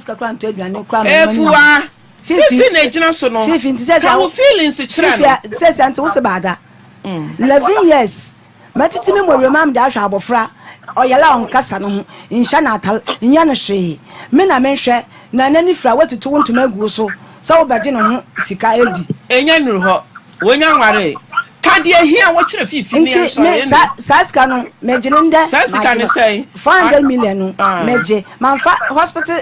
Afua, Fifi na egyina so no. Ka wo feelings kyerɛ no. Fifi, sɛ nti wo se baada. 11 years, mɛtete me mmɔwerɛ mu a mede ahwɛ abɔfra, ɔyare a ɔnkasa no ho, nhyɛ no atar, nyɛ no hwee. Me na menhwɛ, na n'ani fira, woatutu wo ntoma agu wo so sɛ wobɛgye ne ho sika adi. Enya nnuru hɔ. Wonya nwaree. Ka deɛ ehia wo kyerɛ Fifi ne Nti yɛnsɔre me ɛnɛ. saa saa sika no megye no ndɛ Saa sika magye ne no sɛn? 400 million no Ah. megye mamfa hospital.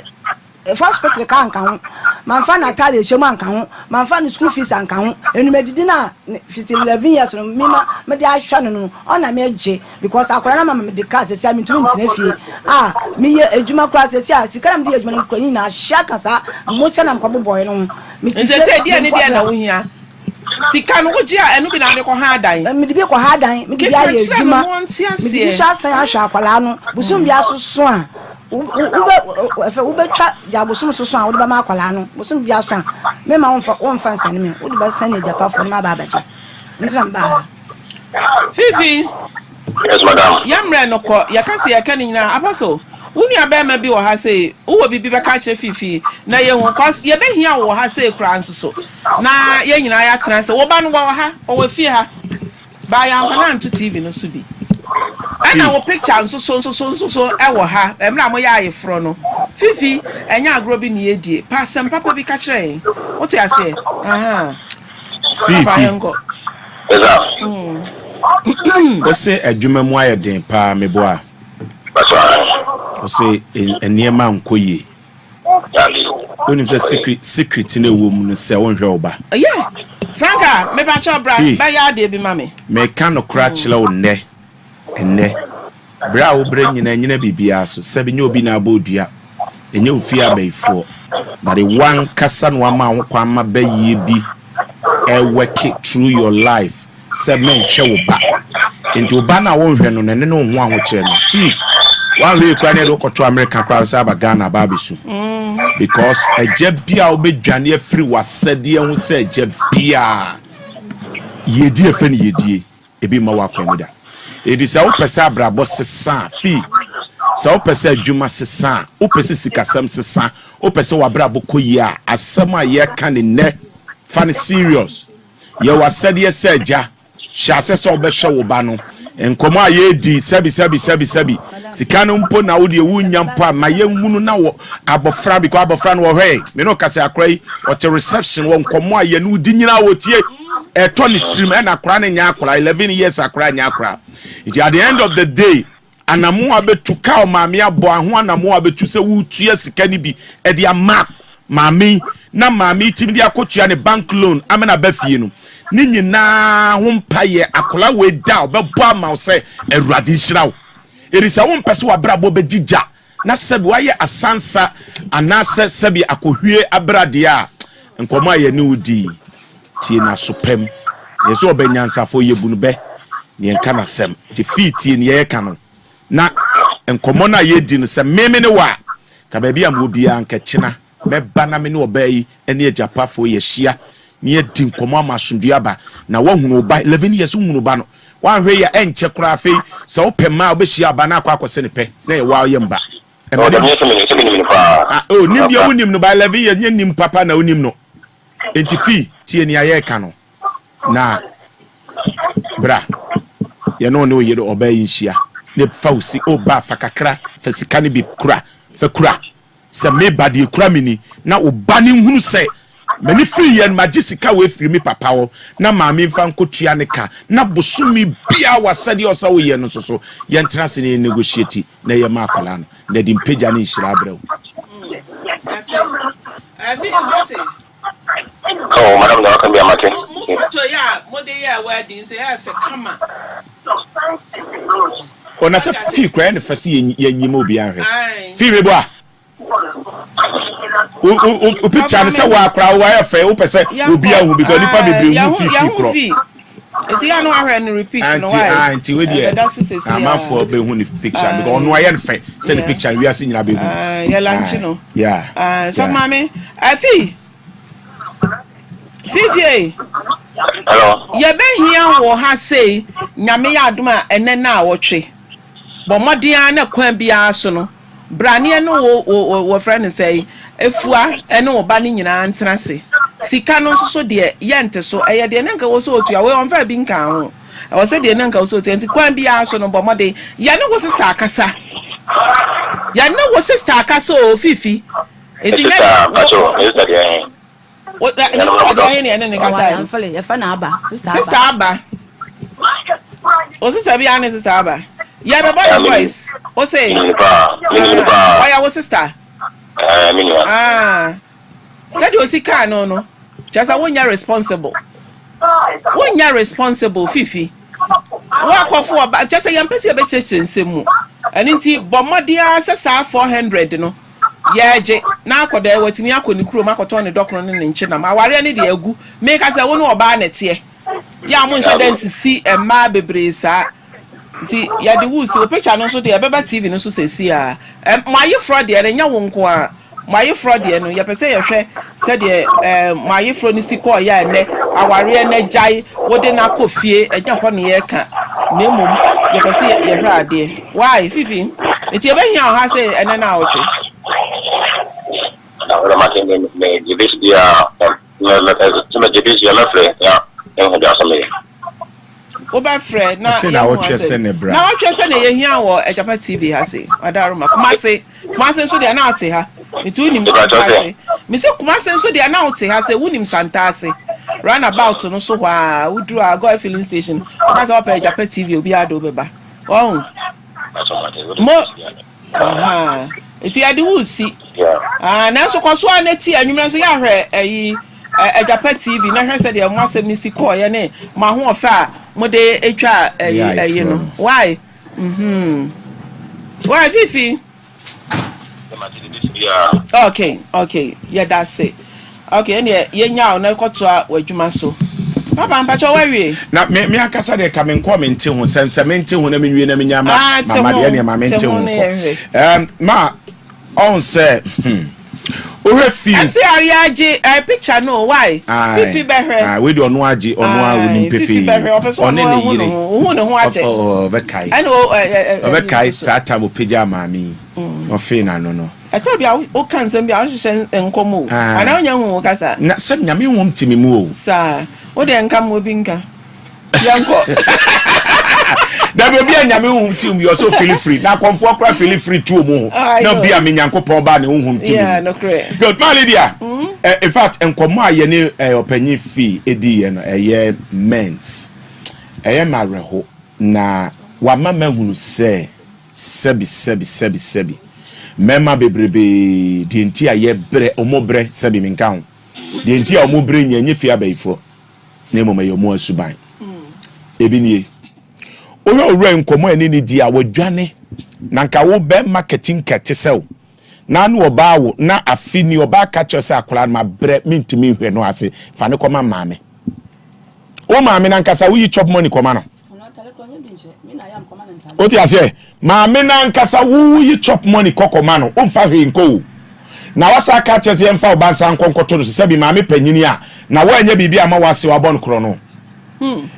Hospital ka anka ho, mamfa n'atare ɛhyɛ mu anka ho, mamfa ne school fees anka ho, enumadidi no a fiti 11 years no me ma mede ahwɛ no no ɔna megye because akwadaa no ama me mede kaa sɛsi a mentumi ntena fie a meyɛ adwuma koraa sɛsi a sika na mede yɛ adwuma no koraa nyinaa ahyɛ aka saa mmosea na mekɔbobɔe no ho. Mete Nti fie sɛ deɛ ne menkɔ deɛ na bra. wohia? Sika no wogye a ɛno bi na wode kɔ ha dan? Mede bi kɔ ha dan, mede bi Keka ayɛ kyerɛ no adwuma, na ɔnte mede bi aseɛ. nso asan ahwɛ akwadaa no. Bosom biara soso a, wobɛ ɛfɛ wobɛtwa gya bosom soso a wode bɛma akwadaa no. Bosom biara so a, mema womfa womfa nsɛne me, wode bɛsɛne agyapafoɔ no ma aba abɛgye. Nti na mebaa ha. Fifi. Yes madam. Yɛ mmerɛ no kɔ, yɛka sɛ yɛka ne nyinaa. Apostle, wo nua bɛɛma bi wɔ ha sei, wowɔ biribi bɛka akyerɛ Fifi na yɛhu, cos yɛbɛhia wo wɔ ha sei koraa nso so, na yɛn nyinaa yɛatena ase. Wo ba no wɔwɔ ha, ɔwɔ fie ha, but yɛamfa no anto TV no so bi. Ɛna wo picture nso so nso so nso so ɛwɔ ha, mmerɛ a moyɛ ayeforɔ no. Fifi, ɛnyɛ agorɔ bi na yɛdie, pɛ asɛm papa bi ka kyerɛ yɛn. Wote aseɛ? Ahaa. Papa Fifi. yɛnkɔ. Ose adwuma mu ayɛ den paa meboa? Ose nneɛma nkɔ yie. Wonim sɛ secret secret na ɛwɔ mu no sɛ wonhwɛ wo ba. Yeah Franka mepakyɛw bra Fii. bɛyɛ adeɛ bi ma me. Meka nokorɛ akyerɛ wo nnɛ, ɛnnɛ, berɛ a wobrɛ nyina nyina biribiara so, sɛbe nyɛ obi na abɔ wo dua, ɛnyɛ wo fie abayifoɔ, but woankasa na wama wo ho kwan ma bayie bi ɛwɛke through your life sɛ mɛnhwɛ wo ba. Nti wo ba no a wonhwɛ no no, ɛne ne wo ho ahokyerɛ no. Fii, woanhwɛ yie koraa na yɛde wo kɔto Amerika koraa sɛ aba Ghana aba abɛsu. Because agya bi a wobɛdwane afiri w'asɛdeɛ ho sɛ agya biara, yiedie yɛfrɛ no yiedie. Ebi mma w'akwan mu da. Enti sɛ wopɛ sɛ abrabɔ sesa a, fi. Sɛ wopɛ sɛ adwuma sesa a, wopɛ sɛ sikasɛm sesa, wopɛ sɛ w'abrabɔ kɔ yie a, asɛm a yɛreka no nnɛ, fa no serious. Yɛ w'asɛdeɛ sɛ agya. Hyɛ aseɛ sɛ wobɛhwɛ wo ba no. Nkɔmmɔ a yɛredi, sɛbi sɛbi sɛbi sɛbi, sika no mpo na wo deɛ wonnya mpo a, ma yɛnhunu na wɔ abɔfra, because abɔfra no wɔhwɛ, me ne wo kasa akora yi, ɔte reception wɔ nkɔmmɔ a yɛne wo di nyinaa wɔtie. Ɛtɔ ne tirim ɛna akora no nyɛ akora 11 years akora nyɛ akora nti at the end of the day anamoa bɛtu ka maame abɔ aho anamoa bɛtu sɛ wotua sika no bi ɛde ama maame yi na maame yi timi de akɔtua ne bank loan amena ba fie no ne nyinaa ho mpayɛ akora wei da ɔbɛbɔ ama wo sɛ awurade nhyira wo ɛdi sɛ wompɛ sɛ wabrabɔ bɛgyi gya na sɛbi wayɛ asansa anaasɛ sɛbi akɔhwie abra deɛ a, nkɔmmɔ a yɛne wo di yi, tie no aso pa mu. Neɛ sɛ ɔbɛ nyansafoɔ yɛbu no bɛ, na yɛnka n'asɛm. Nti fii tie neɛ yɛka no, na nkɔmmɔ no a yɛdi no, sɛ me me ne wo a, ka baabi a mewɔ biara nka kyena mɛba na me ne ɔbaa yi ne agyapafoɔ yi ahyia na yɛadi nkɔmmɔ ama asomdwoeɛ aba, na woahunu wo ba, 11 years wohunu wo ba no, Woanhwɛ yie a, ɛnkyɛ koraa afei sɛ wopɛ mma a, wobɛhyia ɔba na akɔ akɔse no pɛ na ɛyɛ wo ara woyɛ mba. Ɛma ne menim no paa. Ah, oh, nim deɛ wonim no, by 11 years, nyɛ nim papa na wonim no. Enti fi, tie nea yɛreka no, na bra, yɛne wo ne wo yere ɔbaa yi nhyia, na fa wo si, oh, ba, fa kakra, fa sika no bi kura, fa kura. Sɛ me ba deɛ ekura me ni, na wo ba no nhunu sɛ m'ani firi yɛ no, magye sika wei firi me papa hɔ na maame mfa nkɔtua ne ka, na bosome biara w'asɛdeɛ a ɔsɛ woyɛ no nso so, yɛntena ase na yɛn negotiate na yɛ ma akwadaa no, na ɛde mpagya ne nhyira abrɛ wo. Yɛate. Ɛfi, wate? Oh, madam deɛ waka bia mate. Mo mo photo yi a mode yɛɛ wedding sɛ ɛyɛ fɛ kama. Oh, na sɛ fii koraa ɛne fɛ sɛ yɛnyi ma obiara nhwɛ. Fii meboa. Wo picture no sɛ wo akora wo ayɛ fɛ wopɛ sɛ obiara hu because nipa bebree hu fii fii korɔ. Nti yɛ no ahwɛ no repeat no why? Nti we deɛ amanfoɔ bɛhu ne picture because ɔno ayɛ no fɛ sɛ ne picture no wiase nyinaa bɛhu. Yɛ lanche no. Yeah. So maame, afi. Fifie. Hello. Yɛbɛhia wo ha sei Nyame yɛ adom a ɛnɛ naawɔtwe. Bɔ mmɔden ara na kwan biara so no bra ne yɛne wo wo wɔfrɛ no sɛn Afua ne wo ba no nyinaa ntena ase. Sika no nso so deɛ yɛnte so ɛyɛ deɛ na nka ɛwɔ sɛ ɔtua wei ɔmfaa bi nkaa ho. Ɛwɔ sɛ deɛ na nka ɛwɔ sɛ ɔtua nti kwan biara so no bɔ mmɔden yɛne wo sista akasa. Yɛne wo sista akasa oo Fifi. Nti nyɛ wo wo wo ne sista deɛ ɔhe ne ɛne ne kasa yi? Yɛfɛ no Aba. Sista Aba. O sista bi ne sista Aba. Yɛbɛbɔ ne voice. O se. Ɔyɛ wo sista. Ɛɛ me nua. Ah, sɛdeɛ osi kaa no no, kyerɛ sɛ wonyɛ responsible. Wonyɛ responsible Fifi. Woakɔfo ɔba, kyerɛ sɛ yɛmpɛ sɛ yɛbɛkyerɛkyerɛ nsɛm mu. Ɛno nti bɔ mmɔden ara sɛ saa 400 no yɛregye na akɔda watumi akɔ ne kurom akɔtɔn ne dɔkono ne ne nkyenam. Awareɛ no deɛ agu. Meka sɛ wo ne ɔbaa na ɛteɛ. Yɛ a monhyɛ da nsisi mmaa bebree saa. Nti yɛde wo resi, wo picture no nso deɛ ɛbɛba TV no so seesei ara. Ɛm, mo ayeforɔ deɛ no, ɛnyɛ wo nko ara. Mo ayeforɔ deɛ no, yɛpɛ sɛ yɛhwɛ sɛdeɛ ɛɛ mo ayeforɔ no si kɔeɛ a ɛnnɛ awareɛ no agyae, wode no akɔ fie, ɛnyɛ hɔ na yɛreka, na mmom yɛpɛ sɛ yɛhwɛ adeɛ. Why, Fifi? Nti yɛbɛhia wo ha sɛ ɛnnɛ naawɔtwe. Na wode mate me me gye besi biara me me sɛ me gye besi a mɛfrɛ na ehu deɛ asɛ meyɛ. Wobɛfrɛ na Ɛsɛ yɛahu naawɔtwe asɛm. sɛ ne bra. Naawɔtwe sɛ na yɛhia wɔ Agyapa TV ha se. Adaroma. Kumase. Kumase nso deɛ na wote ha. Nti wonim Santase. Mese Kumase nso deɛ na wote ha sɛ wonim Santase. Runabout no so hɔ a woduru a Goil filling station. Woka sɛ wopɛ Agyapa TV obiara de wobɛba. Wahu? Mo Ahaa. Nti yɛde wo resi. Ah, nanso kɔ so ara na tie anwummerɛ nso yɛahwɛ ayi Agyapa TV na hwɛ sɛdeɛ mo asɛm no si kɔɔeɛ ne mo ahoɔfɛ a mode atwa ayi ayi no. Why? Mhm. Why Fifi? Okay, okay. Yɛda ase. Okay, ɛneɛ yɛnya wo na kɔtoa w'adwuma so. Papa mpakyɛ wawie? Na me me ankasa deɛ ka me nkɔ me nte ho sɛ sɛ me nte ho na me nwie na me nya ma Ah, te mama ho, deɛ neɛ ma me te nte ho ho ne nkɔ. yɛnhwɛ. Um, ma ɔn sɛ hmm wohwɛ fii Ɛnti areɛ agye eh, picture no why? Ae, Fifi bɛhwɛ. ae, wei deɛ ɔno agye ɔno a Ae, onim Fifi pefee bɛhwɛ ɔpɛ sɛ ɔne ɔno ne ahu ne yere ho ohu ne ho ɔ- akyɛ. ɔ- ɔbɛkae Ɛna o ɛ ɛ ɛ ɛyi ɔbɛkae nso so. saa tam ɔpagyaa maame yi na ɔfee n'ano no. Ɛtɔ bi a woka nsɛm bi a wohyehyɛ nkɔm o. Ae. Anaa wonya hu wo kasa? Na sɛ Nyame honhom te me mu o. Saa. Wo deɛ nka ma obi nka. Yɛnkɔ. Dabi obi a Nyame honhom te mu bi ɔsɛ ofili free. Na akɔmfoɔ kora fili free tu ɔmo ho. I Na know. obi a me Nyankopɔn ba ne honhom te me Yeah, mu. nokorɛ. Good. Ma Lydia. Eh, in fact, nkɔmmɔ a yɛne eh, ɔpanyin fii ediiɛ no ɛyɛ mens. Ɛyɛ me awerɛho. Na wama mahunu sɛ sɛbi sɛbi sɛbi sɛbi mmarima bebrebee deɛ nti a yɛbrɛ wɔn brɛ sɛbi menka ho deɛ nti a wɔn brɛ nyɛ nyɛ fie abayifoɔ na mmom ɛyɛ wɔn asuban ebi nie wohwɛ owura yi nkɔmmɔ a ɛne ne di a wadwane na nka wo bɛrima katinka te sɛ wo na ano ɔbaa wo na afe ni ɔbaa ka kyerɛ sɛ akwadaa no mabrɛ mentumi nhwɛ no ase fa ne kɔma maame Wo maame no ankasa woyi chop money kɔma no. Wote aseɛ? Maame no ankasa woyi chop money kɔ kɔma no. Womfa hwee nkɔ o. Na wasa aka akyerɛ sɛ yɛmfa wo ba nsa nkɔ nkɔto no so sɛbi maame panyini a na woanyɛ biribi ama wase wabɔ no korɔ no.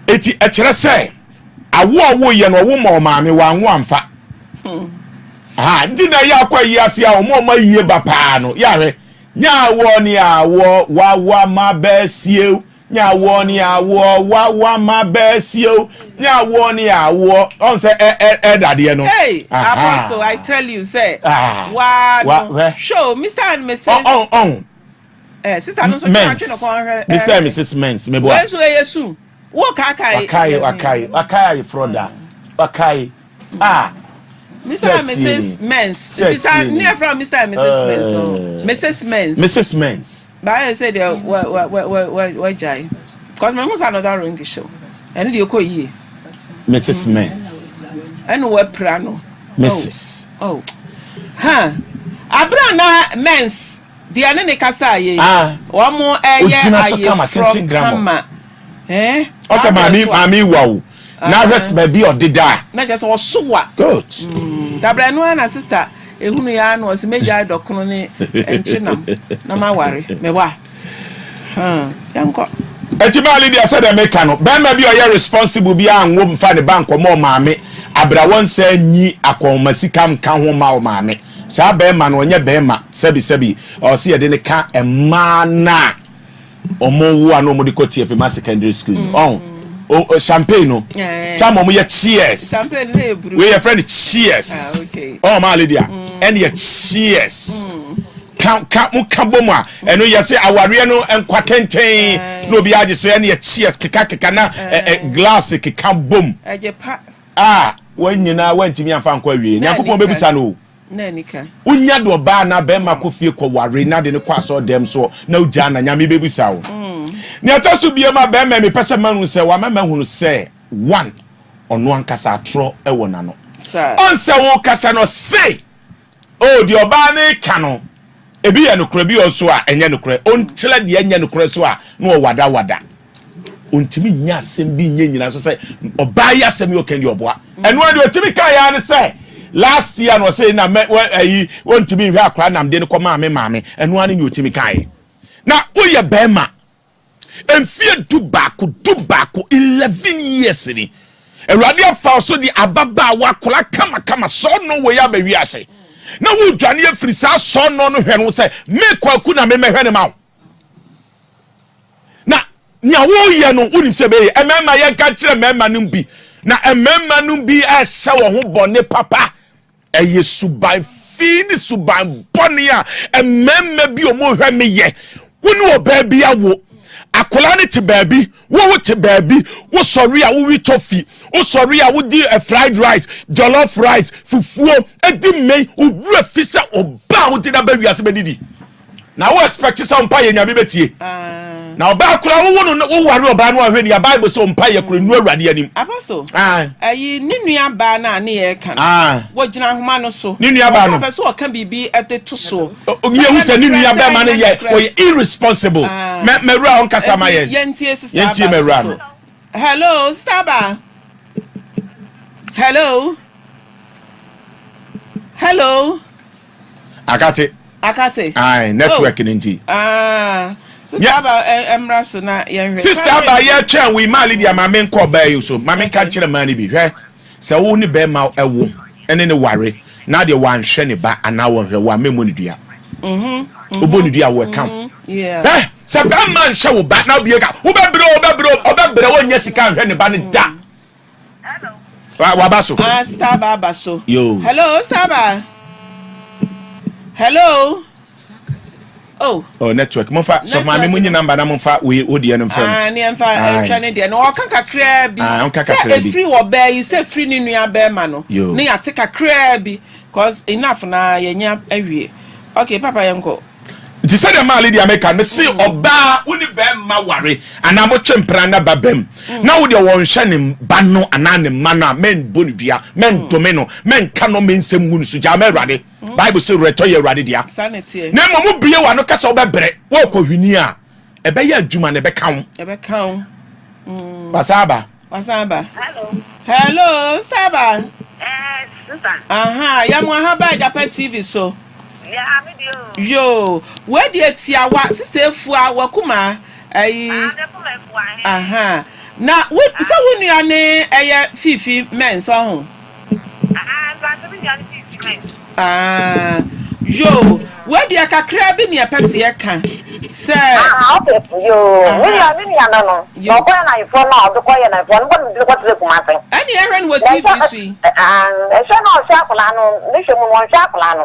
Eti ɛkyerɛ sɛ awo a woyɛ no ɔwo ma ɔmaame wanwo amfa. Aha, nti na ɛyɛ akɔ ayi ase a ɔmo ɔmo ayie ba paa no. Yɛahwɛ. Nyɛ awoɔ ne awoɔ wawa ma bɛsiew Nyɛ awoɔ ne awoɔ wawa ma bɛsiew Nyɛ awoɔ ne awoɔ ɔn sɛ ɛ ɛ ɛ dadeɛ no. Hey Apostle I tell you sɛ waa no hwɛ o Mr and Mrs. Ɔn ɔn Eh sister no nso twe atwe no kɔn hwɛ. Mr and Mrs Mens meboa. Wei nso ɛyɛ su. Wo kaakae. Wakae wakae wakae ayeforɔ da wakae. Ah, Mr. and Mrs. Mens. Nti sa ne afra Mr. and Mrs. Mens. Oh. Mrs. Mens. Mrs. Mens. Ba ayɛ sɛ deɛ wa wa wa wa wa wagyae. Cause me hu sa another ring show. Ɛno deɛ kɔ yie. Mrs. Mens. Ɛna wapira no. Mrs. Oh. Ha. Abira na Mens deɛ ne ne kasa yɛ yi. Wɔn ɛyɛ ayeforɔ kama. Eh. Ɔsɛ maame maame wa o. Na ahwɛ sɛ baabi a ɔdeda a. Na kyerɛ sɛ ɔso wa. Good. Mm, dabrɛ no ara na sister ehunu ya ara na ɔsi megyae dɔkono ne nkyenam na maware. Mɛwa. Hmm, yɛnkɔ. Eti maa Lydia sɛdeɛ meka no, bɛrima bi a ɔyɛ responsible bi anwo mfa ne ba nkɔma ɔmaame abira wɔnsa nyi akɔnma sika nka ho ma ɔmaame. Saa bɛrima no ɔnyɛ bɛrima sɛbi sɛbi ɔsɛ yɛde no ka mmaa no a ɔmo wo a na ɔmo de kɔ TFA ma secondary school no ɔn o champagne no tam ɔmo yɛ cheers wei yɛ fɛ no cheers ɔn maa Lydia ɛne yɛ cheers ka ka mo ka bɔ mu a ɛno yɛ sɛ awareɛ no nkwa tenten na obi agye sɛ ɛne yɛ cheers keka keka na ɛ ɛ glass keka bom a wɔn nyinaa wɔntumi anfa nkɔ awie Nyankopɔn bɛbusa no o. Wonya de ɔbaa anaa bɛrima kɔ fie kɔ ware na de no kɔ asɔre dɛm soɔ na wogyaa na Nyame bɛbisa wo. Nea ɛtɔ so biom a bɛrima mepɛ sɛ mahu sɛ wama mahunu sɛ one ɔno ankasa atorɔ wɔ n'ano. Ɔnsɛ wokasa no ɔse Oh, deɛ ɔbaa no reka no, ebi yɛ nokorɛ, ebi wɔ nso a ɛnyɛ nokorɛ. Ɔnkyerɛ deɛ ɛnyɛ nokorɛ so a, na ɔwadawada. Ɔntumi nyɛ asɛm bi nyɛ nyina so sɛ ɔbaa yi asɛm yi ɔka deɛ ɔboa. Ɛno ara deɛ ɔtumi ka yɛ ne sɛ last year na ɔsɛ na mɛ wɔ ayi ɔntumi nhwɛ akora nam de no kɔ maame maame. Ɛno ara ne nea ɔtumi ka yɛ. Na woyɛ bɛrima Mfie dubaako, dubaako, 11 years ni. Awurade afa wo so de ababaawa akwadaa kamakama sɔɔnɔ wei aba wiase. Na wodwane afiri saa sɔɔnɔ no hwɛ no sɛ me kwaku na memɛhwɛ no ma wo. Na nea woyɛ no wonim sɛ bɛyɛ. Mmarima yɛnka nkyerɛ mmarima no bi. Na mmarima no bi ɛhyɛ wɔn ho bɔne papa. Ɛyɛ suban fi ne suban bɔne a mmarima bi a wɔhwɛ me yɛ. Wo ne ɔbaa bi awo. Akwadaa no te baabi, wo wo te baabi. Wosɔre a wowi tɔfi, wosɔre a wodi eh, fried rice, jollof rice, fufuo, edi mmɛn. Wo werɛ fi sɛ ɔbaa a wode no aba wiase bɛdidi. Na wo expect sɛ wo mpaeɛ Nyame bɛtie. Na ɔbaa koraa wowo no woware ɔbaa no ahwɛ ni a Bible sɛ mpaeɛ koraa nnu Awurade anim. Apostle, ɛyi ne nua baa no a ne yɛ ka no, wɔgyina ahoma no so. Ne nua baa no. Ɔpɛ sɛ ɔka biribi de to so. Yɛhu sɛ ne nua bɛrima no yɛ ɔyɛ irresponsible. Mɛ mɛwura ɔnkasa ma yɛn. Yɛntie sister aba. Yɛntie mɛwura no. Hello, sister aba. Hello. Hello. Akate. Akate. Aye, network oh. ni nti. Ah. Sister Aba ɛmra so na yɛnhwɛ. Sister Aba yɛtwɛn wo maa Lydia maame nkɔ ɔbaa yi so maame nka nkyerɛ maa no bi hwɛ sɛ wo ne bɛrima ɛwo ɛne ne ware na deɛ wanhwɛ ne ba anaa wɔnhwɛ wo a mɛmmɔ ne dua. Mhm. Wobɔ ne dua wɔ ɛka wo. Hwɛ sɛ bɛrima nhwɛ wo ba na wobie ka wobɛbrɛ wobɛbrɛ ɔbɛbrɛ wɔnyɛ sika nhwɛ ne ba no da. Waba so. Ah, Staba aba so. Yo. Hello, Staba. Hello. Oh. Oh, network. Mofa so maame munyi number na momfa we wo deɛ no mfrɛ no. Ah, ne mfa nhwɛ ne deɛ no. Ɔka kakraa bi. Ah, ɔka kakraa bi. Sɛ efiri wɔ bɛɛ yi, sɛ efiri ne nua bɛɛma no. Yo. Ne yate kakraa bi. Cause enough na yɛnya awie. Okay, papa yɛnkɔ. Nti sɛdeɛ maa Lydia meka no, mese ɔbaa wo ne bɛrima ware anaa motwe mpena na ba bam na wo deɛ wɔnhwɛ ne ba no anaa ne mma no a, mɛnbɔ no dua, mɛndome no, mɛnka nɔme nsɛm ngu no so, gyaa ma Awurade. Bible se werɛtɔ yɛ Awurade dea. Na mmom wobue w'ano ka sɛ wobɛbrɛ, worekɔ hwini a, ɛbɛyɛ adwuma na ɛbɛka wo. Ɛbɛka wo. Wasan aba. Wasan aba. Hello. Hello, Saba. Eh, sister. Aha, ya mo aha ba Agyapa TV so. Ya, me deɛ o. Yoo, wei deɛ tiawa, sista Efua, wakuma, ayi. Ah, me kuma Efua, he. Aha. Na wo, sɛ wo nua ne ɛyɛ Fifi Mens, ɔho? Ah, mpakyɛ me nua ne Fifi Mens. Ah, yoo, wei deɛ kakraa bi ne yɛpɛ sɛ yɛka sɛ. Ah, okay, yoo, me nua, me nua no no, na ɔkɔyɛ n'ayeforɔ no a ɔde kɔyɛ n'ayeforɔ no, bɔ ne de kɔtena Kumase. Ɛne yɛhwɛ no wɔ TV so yi. Ah, ɛhwɛ na ɔhwɛ akwadaa no, ne hwɛ mu no ɔnhwɛ akwadaa no.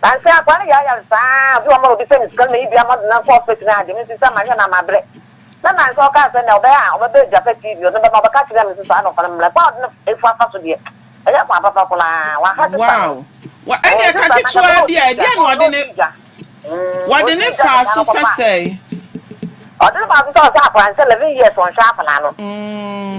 Nansa akwadaa no yare saa, obi wɔ ma obi sɛ me sika no mayi bi ama de no akɔ hospital ne ade, me nso sɛ mahwɛ no a mabrɛ. Na nansa ɔkaa sɛ nea ɔbɛyɛ a ɔbɛba Agyapa TV, ɔde no bɛma, ɔbɛka kyerɛɛ me sɛ saa na ɔfa no mmra, kwan a ɔde no afu afa so deɛ. Ɛnyɛ kwan papa koraa. Waha sista no. Wow. Wa ɛne Ɛɛ ɛka sista no ankasa ketewa na bi a ɔsi gya. ɛdeɛn na Ɔno ɔde ne ɔsi gya. Mm, wɔde ɔsi ne gya faa na so no sɛ kɔfa. sɛe. Ɔde ne faa so sɛ ɔhwɛ akwadaa no sɛ 11 years ɔnhwɛ akwadaa no.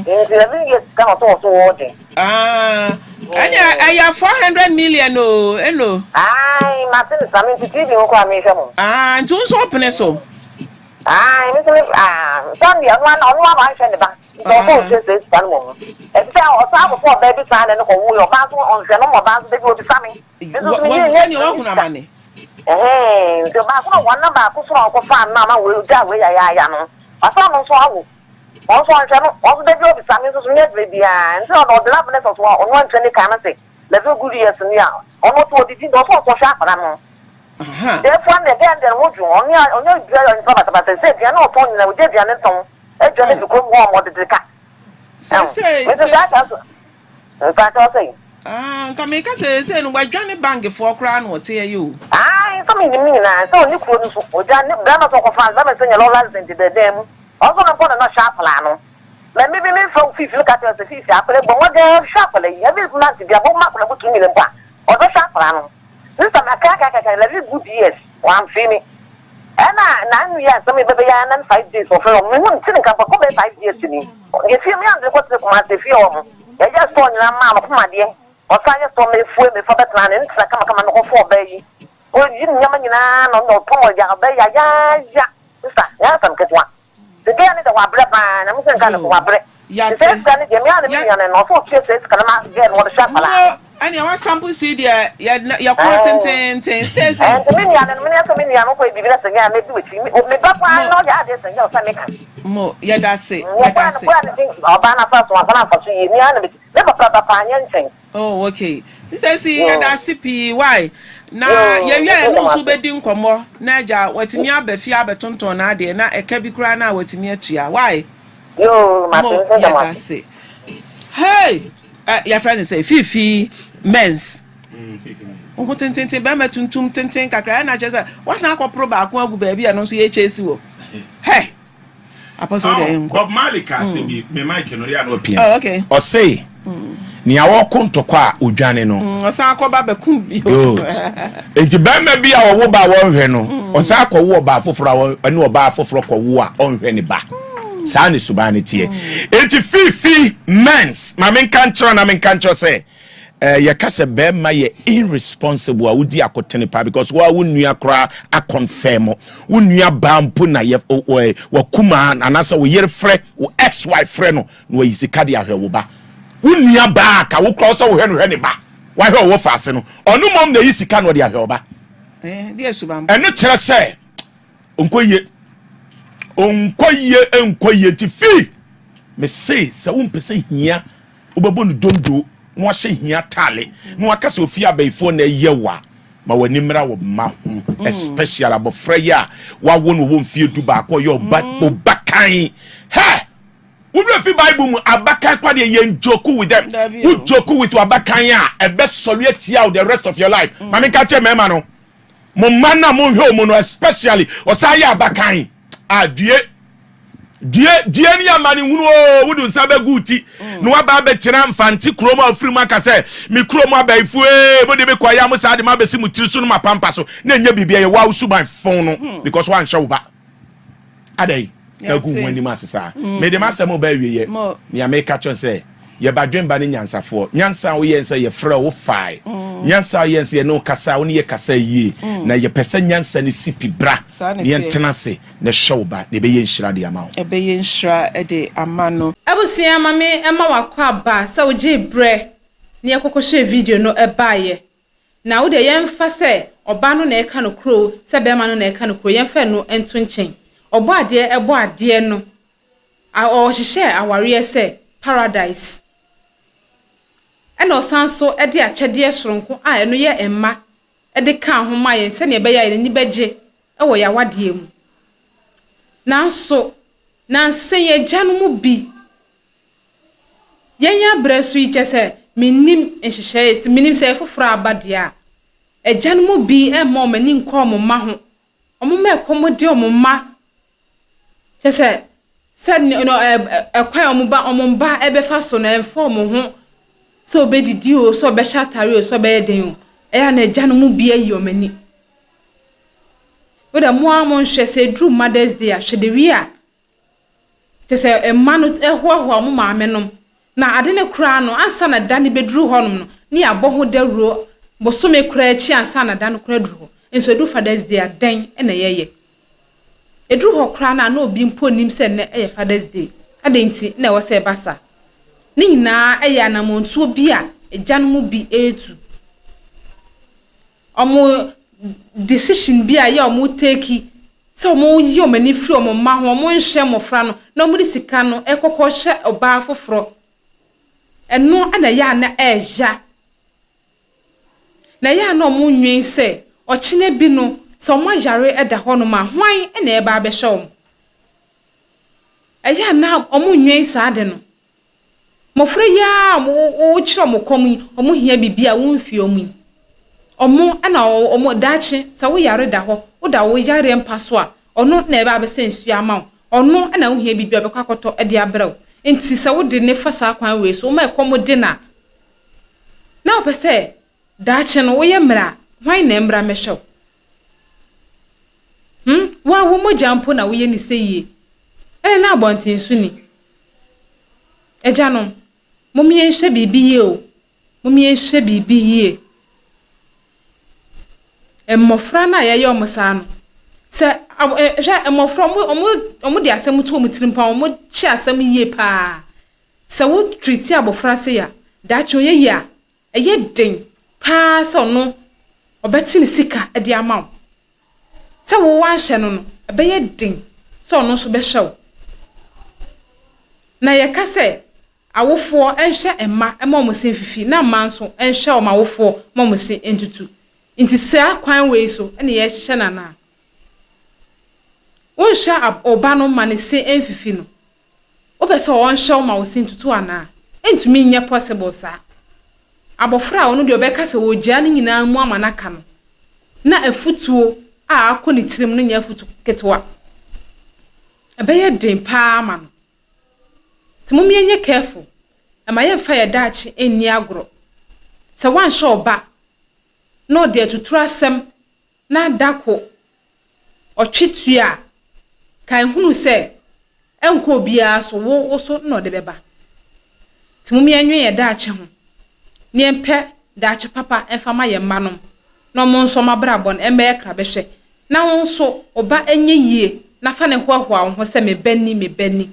Nti 11 years sika na ɔsɛ ɔso ɔɔgye. Ah, ɛne ɛyɛ 400 million o, eno. Ae, mate ne saa, me nti TV ho koraa mehwɛ mo. Ah, nti wo nso wopene so? Ae, me nso me, ah, Sunday ɔno ara ɔno ara wanhwɛ ne ba. Nti ɔsɛ ɔtua saa sika no mmom. Ɛte sɛ ɔsan akɔfa ɔbaa bi saa na ɛno kɔwoeɛ, ɔbaa nso ɔnhwɛ no ma ɔbaa nso da bi ɔbisa me. Me nso so menyɛ nyɛ Ɛnneɛ woahunu amane. Ɛhɛn, nti baako na wɔn na baako so na ɔkɔfaa no ama wei ɔgyaa wei yayaaya no, wasan ɔno nso awo. Ɔno nso ɔnhwɛ no, ɔno nso da bi ɔbisa me nso so menyɛ adwuma biara. Nti na ɔde n'abene sɛ so ɔno antua ne ka no se eleven good years ni a, ɔno ɔte ɔdidi nti ɔsɛ ɔsɔ hwɛ akwadaa no. Therefore ɛnna ɛbɛyɛ deɛ ne ho dwo, ɔno ɔnyɛ obiara ɔnyɛ nipa basabasa, sɛ aduane a ɔtɔn nyinaa ɔgye aduane tɔn. Adwa no fi kurom hɔ a wɔde de ka. Seesei, Mese saa ka so. Mpakyɛw sɛn? Ah, nka meka sɛ seesei no wadwane bankfoɔ koraa na ɔte ɛyɛ o. Ae, sɛ menim ne nyinaa, sɛ ɔne kuro no so, ɔgya ne bɛrima sɛ ɔkɔfa no, bɛrima sɛ nyɛ lɔre accident dɛdɛn mu, ɔno nso no mpo na na ɔhwɛ akwadaa no. Na me bi mefrɛ wo Fifi meka kyerɛ wo sɛ Fifi akwadaa yi bɔ mmɔden hwɛ akwadaa yi, every month bia bɔ ma akwadaa butu nyina mpo a, ɔde bɛhwɛ akwadaa no. Sister makaakaakaaka 11 good years wamfee me. Ɛna n'ano yɛ asɛm yi bɛbɛyɛ ara na 5 days wɔfrɛ wɔn mehu nti ne nka mpa kɔ bɛyɛ 5 years ni. Yɛfie me ande kɔtene Kumase fie hɔ mo. Yɛyɛ store nyinaa maa no pom adeɛ. Ɔsan yɛ store ma efue mefa bɛtena ne ntena kamakama mekɔfo ɔbaa yi. Oyi nneɛma nyinaa na ɔno ɔpam ɔya ɔbaa yi ayaaya. Sister, nyɛ asɛm ketewa. Sika ne de wabrɛ paa na mesɛ nka ne so wabrɛ. Yate. Sɛ sika ne deɛ mea ne me nua no no ɔsɛ ɔtua sɛ sika no ma gɛ no wɔde hyɛ akwadaa no. Mo ɛnea wasampo so yi deɛ yɛ yɛkɔn tententen, Stacy. Nti me nua no no mene sɛ me nua no kɔ biribi na sɛ nyɛ a mɛdi w'akyi. Me ba paa na ɔyɛ adeɛ sɛ nyɛ ɔsɛ meka. Mo yɛda se yɛda se. Wɔbaa no din ɔbaa no afa so afa no afa so yie mea na me papa ba paa nyɛ nkyɛn. Oh, okay. Stacy, yɛda ase pii why na yɛwie a ɛno nso bɛdi nkɔmmɔ na agya watumi aba fie abɛtontɔn n'adeɛ na ɛka bi koraa na watumi atua why. Yoo, mate. Mo nso dɛm yɛda ase. Ase hey, yɛfrɛ no sɛ Fifi Mens wo ho tententen, bɛrima tuntum tenten kakra, ɛna kyerɛ sɛ wasan akɔporo baako agu baabi a ɛno nso yɛkyɛ si wɔ hɛ apɔsɔ deɛ yɛnkɔ. Bob Marley ka asɛm bi, me mic no yɛ a na ɔpia. Oh, okay. Ɔse nea wɔko ntɔkwa a odwane no, Ɔsan akɔba bɛkum bio. Good. Nti bɛrima bi a ɔwo ba a wɔnhwɛ no, ɔsan akɔwo ɔbaa foforɔ a ɔne ɔbaa foforɔ kɔwo a ɔnhwɛ ne ba. Saa ne suban ne teɛ. Nti Fifi Mens, ma menka nkyerɛ na menka nkyerɛ sɛ yɛka sɛ bɛrima yɛ irresponsible a wodi akotene paa, because wo a wo nua koraa akɔnfɛm wo nua baa mpo na yɛ wakuma anaasɛ wo yere frɛ wo ex wife frɛ no na wayi sika de ahwɛ wo ba. Wo nua baa ka wo koraa sɛ wohwɛ no, hwɛ ne ba, wahwɛ ɔwɔ faase no, ɔno mmom na ɛyi sika na ɔde ahwɛ ɔba. Deɛ suban. Ɛno kyerɛ sɛ ɔnkɔ yie, ɔnkɔ yie, nkɔ yie. Nti fii mese sɛ wompɛ sɛ hia wobɛbɔ no dondo na wahyɛ hia taale na waka sɛ ofie abayifoɔ na ɛyɛ wo a, ma w'ani mmra wo mma ho, especially abɔfra yi a wawo no wɔ mfie 11, ɔyɛ ɔba ɔba kan hɛ. Wowura fi Bible mu, abakan kwa deɛ, yɛn joke with them. Dabi wo o. Joke with abakan a, ɛbɛsɔre atia wo the rest of your life. Ma menka kyerɛ mmarima no, mo mma no a monhwɛ mu no, especially ɔsan yɛ abakan a, due due due ne ama ne hunu o. Wode nsa bɛgu ti na waba abɛkyerɛ Mfante kurom a ofiri mu aka sɛ me kurom abayifoɔ ee, mode me kɔ ya mo saa de ma abɛsi mo tiri so no, ma pampa so na ɛnyɛ biribi, ɛyɛ wa wo suban fon no, because woanhwɛ wo ba adɛn na gu ho anim ase saa. Mede m'asɛm ba awieyɛ. Nea meka kyerɛ sɛ yɛba dwemba ne nyansafoɔ nyansa a woyɛ sɛ yɛfrɛ wo fae, nyansa a woyɛ sɛ yɛne wo kasa, wo ne yɛ kasa yie, na yɛpɛ sɛ nyansa ne si pi bra Saa na ne teɛ. Yɛntena ase na ɛhwɛ wo ba na ɛbɛyɛ nhyira de ama wo. Ɛbɛyɛ nhyira de ama no. Abusua, ma me ma wakɔ aba sɛ wogyee berɛ na yɛkɔkɔhwɛɛ video no baeɛ. Na wo deɛ, yɛmfa sɛ ɔbaa no na ɛka no kuro, sɛ bɛrima no na ɛka no kuro, yɛmfa no nto nkyɛn. Ɔbɔ adeɛ ɛbɔ adeɛ no, ɔhyehyɛ awareɛ sɛ paradise. Ɛna ɔsan so de akyɛdeɛ soronko a ɛno yɛ mma de kaa ho ma yɛn sɛnea ɛbɛyɛ a yɛn ani bɛgye wɔ yɛn awadeɛ mu. Nanso, nansa yi agya no mu bi, yɛn abrɛ so yi kyɛ sɛ mennim nhyehyɛeɛ, menim sɛ ɛfoforɔ aba deɛ a, agya no mu bi mma wɔn ani nkɔ wɔn mma ho. Wɔn mma ɛkɔm de wɔn mma kyɛ sɛ no ɛkwan a wɔn ba wɔn mba ɛbɛfa so no ɛmfa wɔn ho, sɛ ɔbɛdidi o, sɛ ɔbɛhyɛ atare o, sɛ ɔbɛyɛ den o, ɛyɛ a na agya no mu bi ayi wɔn ani. Wo dɛ mo ara monhwɛ sɛ eduru Mother's Day a, hwɛ de wie a kyɛ sɛ mma no ɛhoahoa wɔn maame nom. Na ade ne koraa no, ansa na da no bɛduru hɔnom no, ne yɛabɔ ho dawuro bosome koraa akyi ansa na da no koraa duru hɔ. Nso eduru Father's Day a, dɛn na yɛyɛ? Eduru hɔ koraa no a, na obi mpo nnim sɛ nnɛ yɛ Father's Day. Adɛn nti na ɛwɔ sɛ ɛba saa? Ne nyinaa yɛ anammɔntuo bi a agya no mu bi retu. Wɔn decision bi a ɛyɛ a wɔn take sɛ wɔyi wɔn ani firi wɔn mma ho, wɔnhwɛ mmɔfra no, na wɔde sika no kɔkɔ hyɛ ɔbaa foforɔ. Ɛno na ɛyɛ a na ɛɛya. Na ɛyɛ a na wɔnnwen sɛ ɔkyena bi no, sɛ wɔn ayare da hɔnom a, hwan na ɛreba abɛhwɛ wɔn? Ɛyɛ a na wɔnnwen saa ade no. Mmɔfra yi ara a wokyerɛ wɔn kɔm yi, wɔhia biribi a womfie wɔn yi. Wɔn na wɔn daakye, sɛ woyare da hɔ, woda wo yareɛ mpa so a, ɔno na ɛbɛ abɛsɛ nsuo ama wo. Ɔno na wohia biribi a ɔbɛkɔ akɔtɔ de abrɛ wo. Nti sɛ wode ne fa saa kwan wei so, woma ɛkɔm de no a, na wopɛ sɛ daakye no woyɛ mmerɛ a, Hwan na ɛmmra mmɛhwɛ wo? Hmm, wo a wo mogya mpo na woyɛ ne sɛ yie. Ɛne na abɔnten so ni. Agyanom, mom yɛnhwɛ biribi yie o. Mom yɛnhwɛ biribi yie. Mmɔfra no a yɛyɛ wɔn saa no, sɛ hwɛ mmɔfra wɔn wɔn wɔn de asɛm to wɔn tirim paa, wɔn kye asɛm yie paa. Sɛ wo treat abɔfra sei a, daakye ɔyɛ yie a, ɛyɛ den paa sɛ ɔno ɔbɛte ne sika de ama wo. Sɛ wo woanhyɛ no no, ɛbɛyɛ den sɛ ɔno nso bɛhwɛ wo. Na yɛka sɛ awofoɔ nhwɛ mma ma wɔn se mfifi na mma nso nhwɛ wɔn awofoɔ ma wɔn se ntutu. Nti saa kwan wei so na yɛrehyehyɛ no anaa? Wonhwɛ wo ba no ma ne se mfifi no, Wopɛ sɛ ɔnhwɛ wo ma wo se ntutu anaa? Ɛntumi nyɛ possible saa. Abɔfra a ɔno deɛ ɔbɛka sɛ ɔregyaa ne nyinaa mu ama no aka no, na afutuo a akɔ ne tirim no nyɛ afutu ketewa. Ɛbɛyɛ den paa ama no. Nti mom yɛnyɛ careful. Ɛma yɛmfa yɛ daakye nni agorɔ. Sɛ woanhwɛ wo ba na ɔde atuturu asɛm na da ko ɔtwe tua a, kae hunu sɛ ɛnkɔ obiara so, wo wo so na ɔde bɛba. Nti mom yɛnwen yɛn daakye ho na yɛmpɛ daakye papa mfa ma yɛn mma nom na wɔn nso wɔn abrabɔ no ɛmmɛyɛ krabɛhwɛ na wo nso wo ba nyɛ yie na fa no hoahoa wo ho sɛ me ba ni, me ba ni.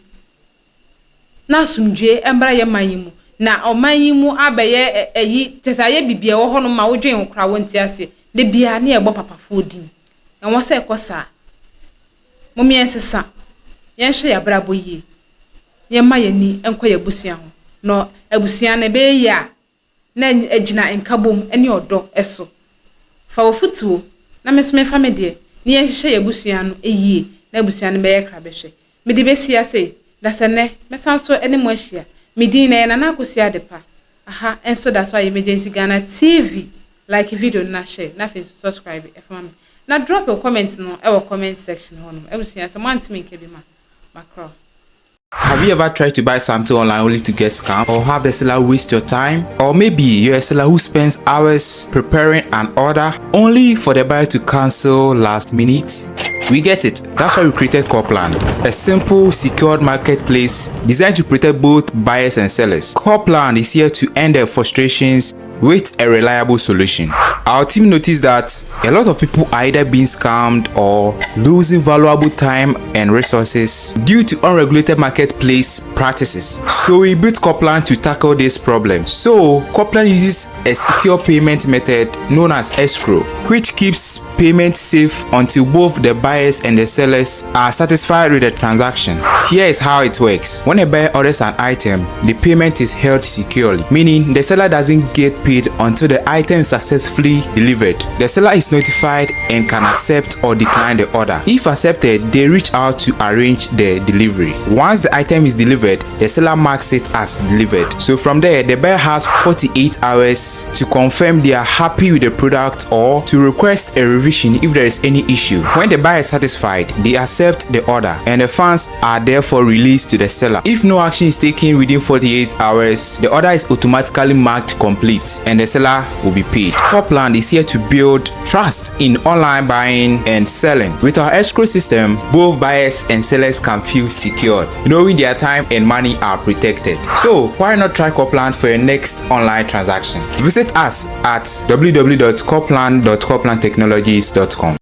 Na asomdwoeɛ mmra yɛn man yi mu na ɔman yi mu abɛyɛ ayi kyerɛ sɛ ayɛ biribi a ɛwɔ hɔnom ma wodwen ho koraa wonte aseɛ. Da biara ne yɛbɔ papafoɔ din. Ɛwɔ sɛ ɛkɔ saa. Mom yɛnsesa, yɛnhwɛ yɛn abrabɔ yie, yɛmma yɛn ani nkɔ yɛn abusua ho, na abusua no ɛbɛyɛ yie a, na agyina nkabom ne ɔdɔ so. Fa w'afotuo na me nso memfa me deɛ, na yɛnhyehyɛ yɛn abusua no yie na abusua no bɛyɛ krabɛhwɛ. Mede bɛsi ase, da sɛ nnɛ, mɛsan so ne mo ahyia. Me din na ɛyɛ Nana Akosua Adepa. Aha nso da so ayɛ Emergency Ghana TV. Like video no na share na afei nso subscribe fa ma me. Na drop wo comment no wɔ comment section hɔ nom. Abusua sɛ moantumi nka bi ma makra wo. Have you ever tried to buy something online only to get scammed or have the seller waste your time? Or maybe you're a seller who spends hours preparing an order only for the buyer to cancel last minute? We get it. That's why we created Corplan, a simple, secured marketplace designed to protect both buyers and sellers. Corplan is here to end their frustrations with a reliable solution. Our team noticed that a lot of people are either being scammed or losing valuable time and resources due to unregulated marketplace practices. So we built Corplan to tackle this problem. So Corplan uses a secure payment method known as escrow, which keeps payment safe until both the buyers and the sellers are satisfied with the transaction. Here is how it works. When a buyer orders an item, the payment is held securely, meaning the seller doesn't get paid until the item is successfully delivered. The seller is notified and can accept or decline the order. If accepted, they reach out to arrange the delivery. Once the item is delivered, the seller marks it as delivered. So from there, the buyer has 48 hours to confirm they are happy with the product or to request a revision if there is any issue. When the buyer is satisfied, they accept the order and the funds are therefore released to the seller. If no action is taken within 48 hours, the order is automatically marked complete and the seller will be paid. Copland is here to build trust in online buying and selling. With our escrow system, both buyers and sellers can feel secured, knowing their time and money are protected. So why not try Copland for your next online transaction? Visit us at www.copland.coplandtechnologies.com.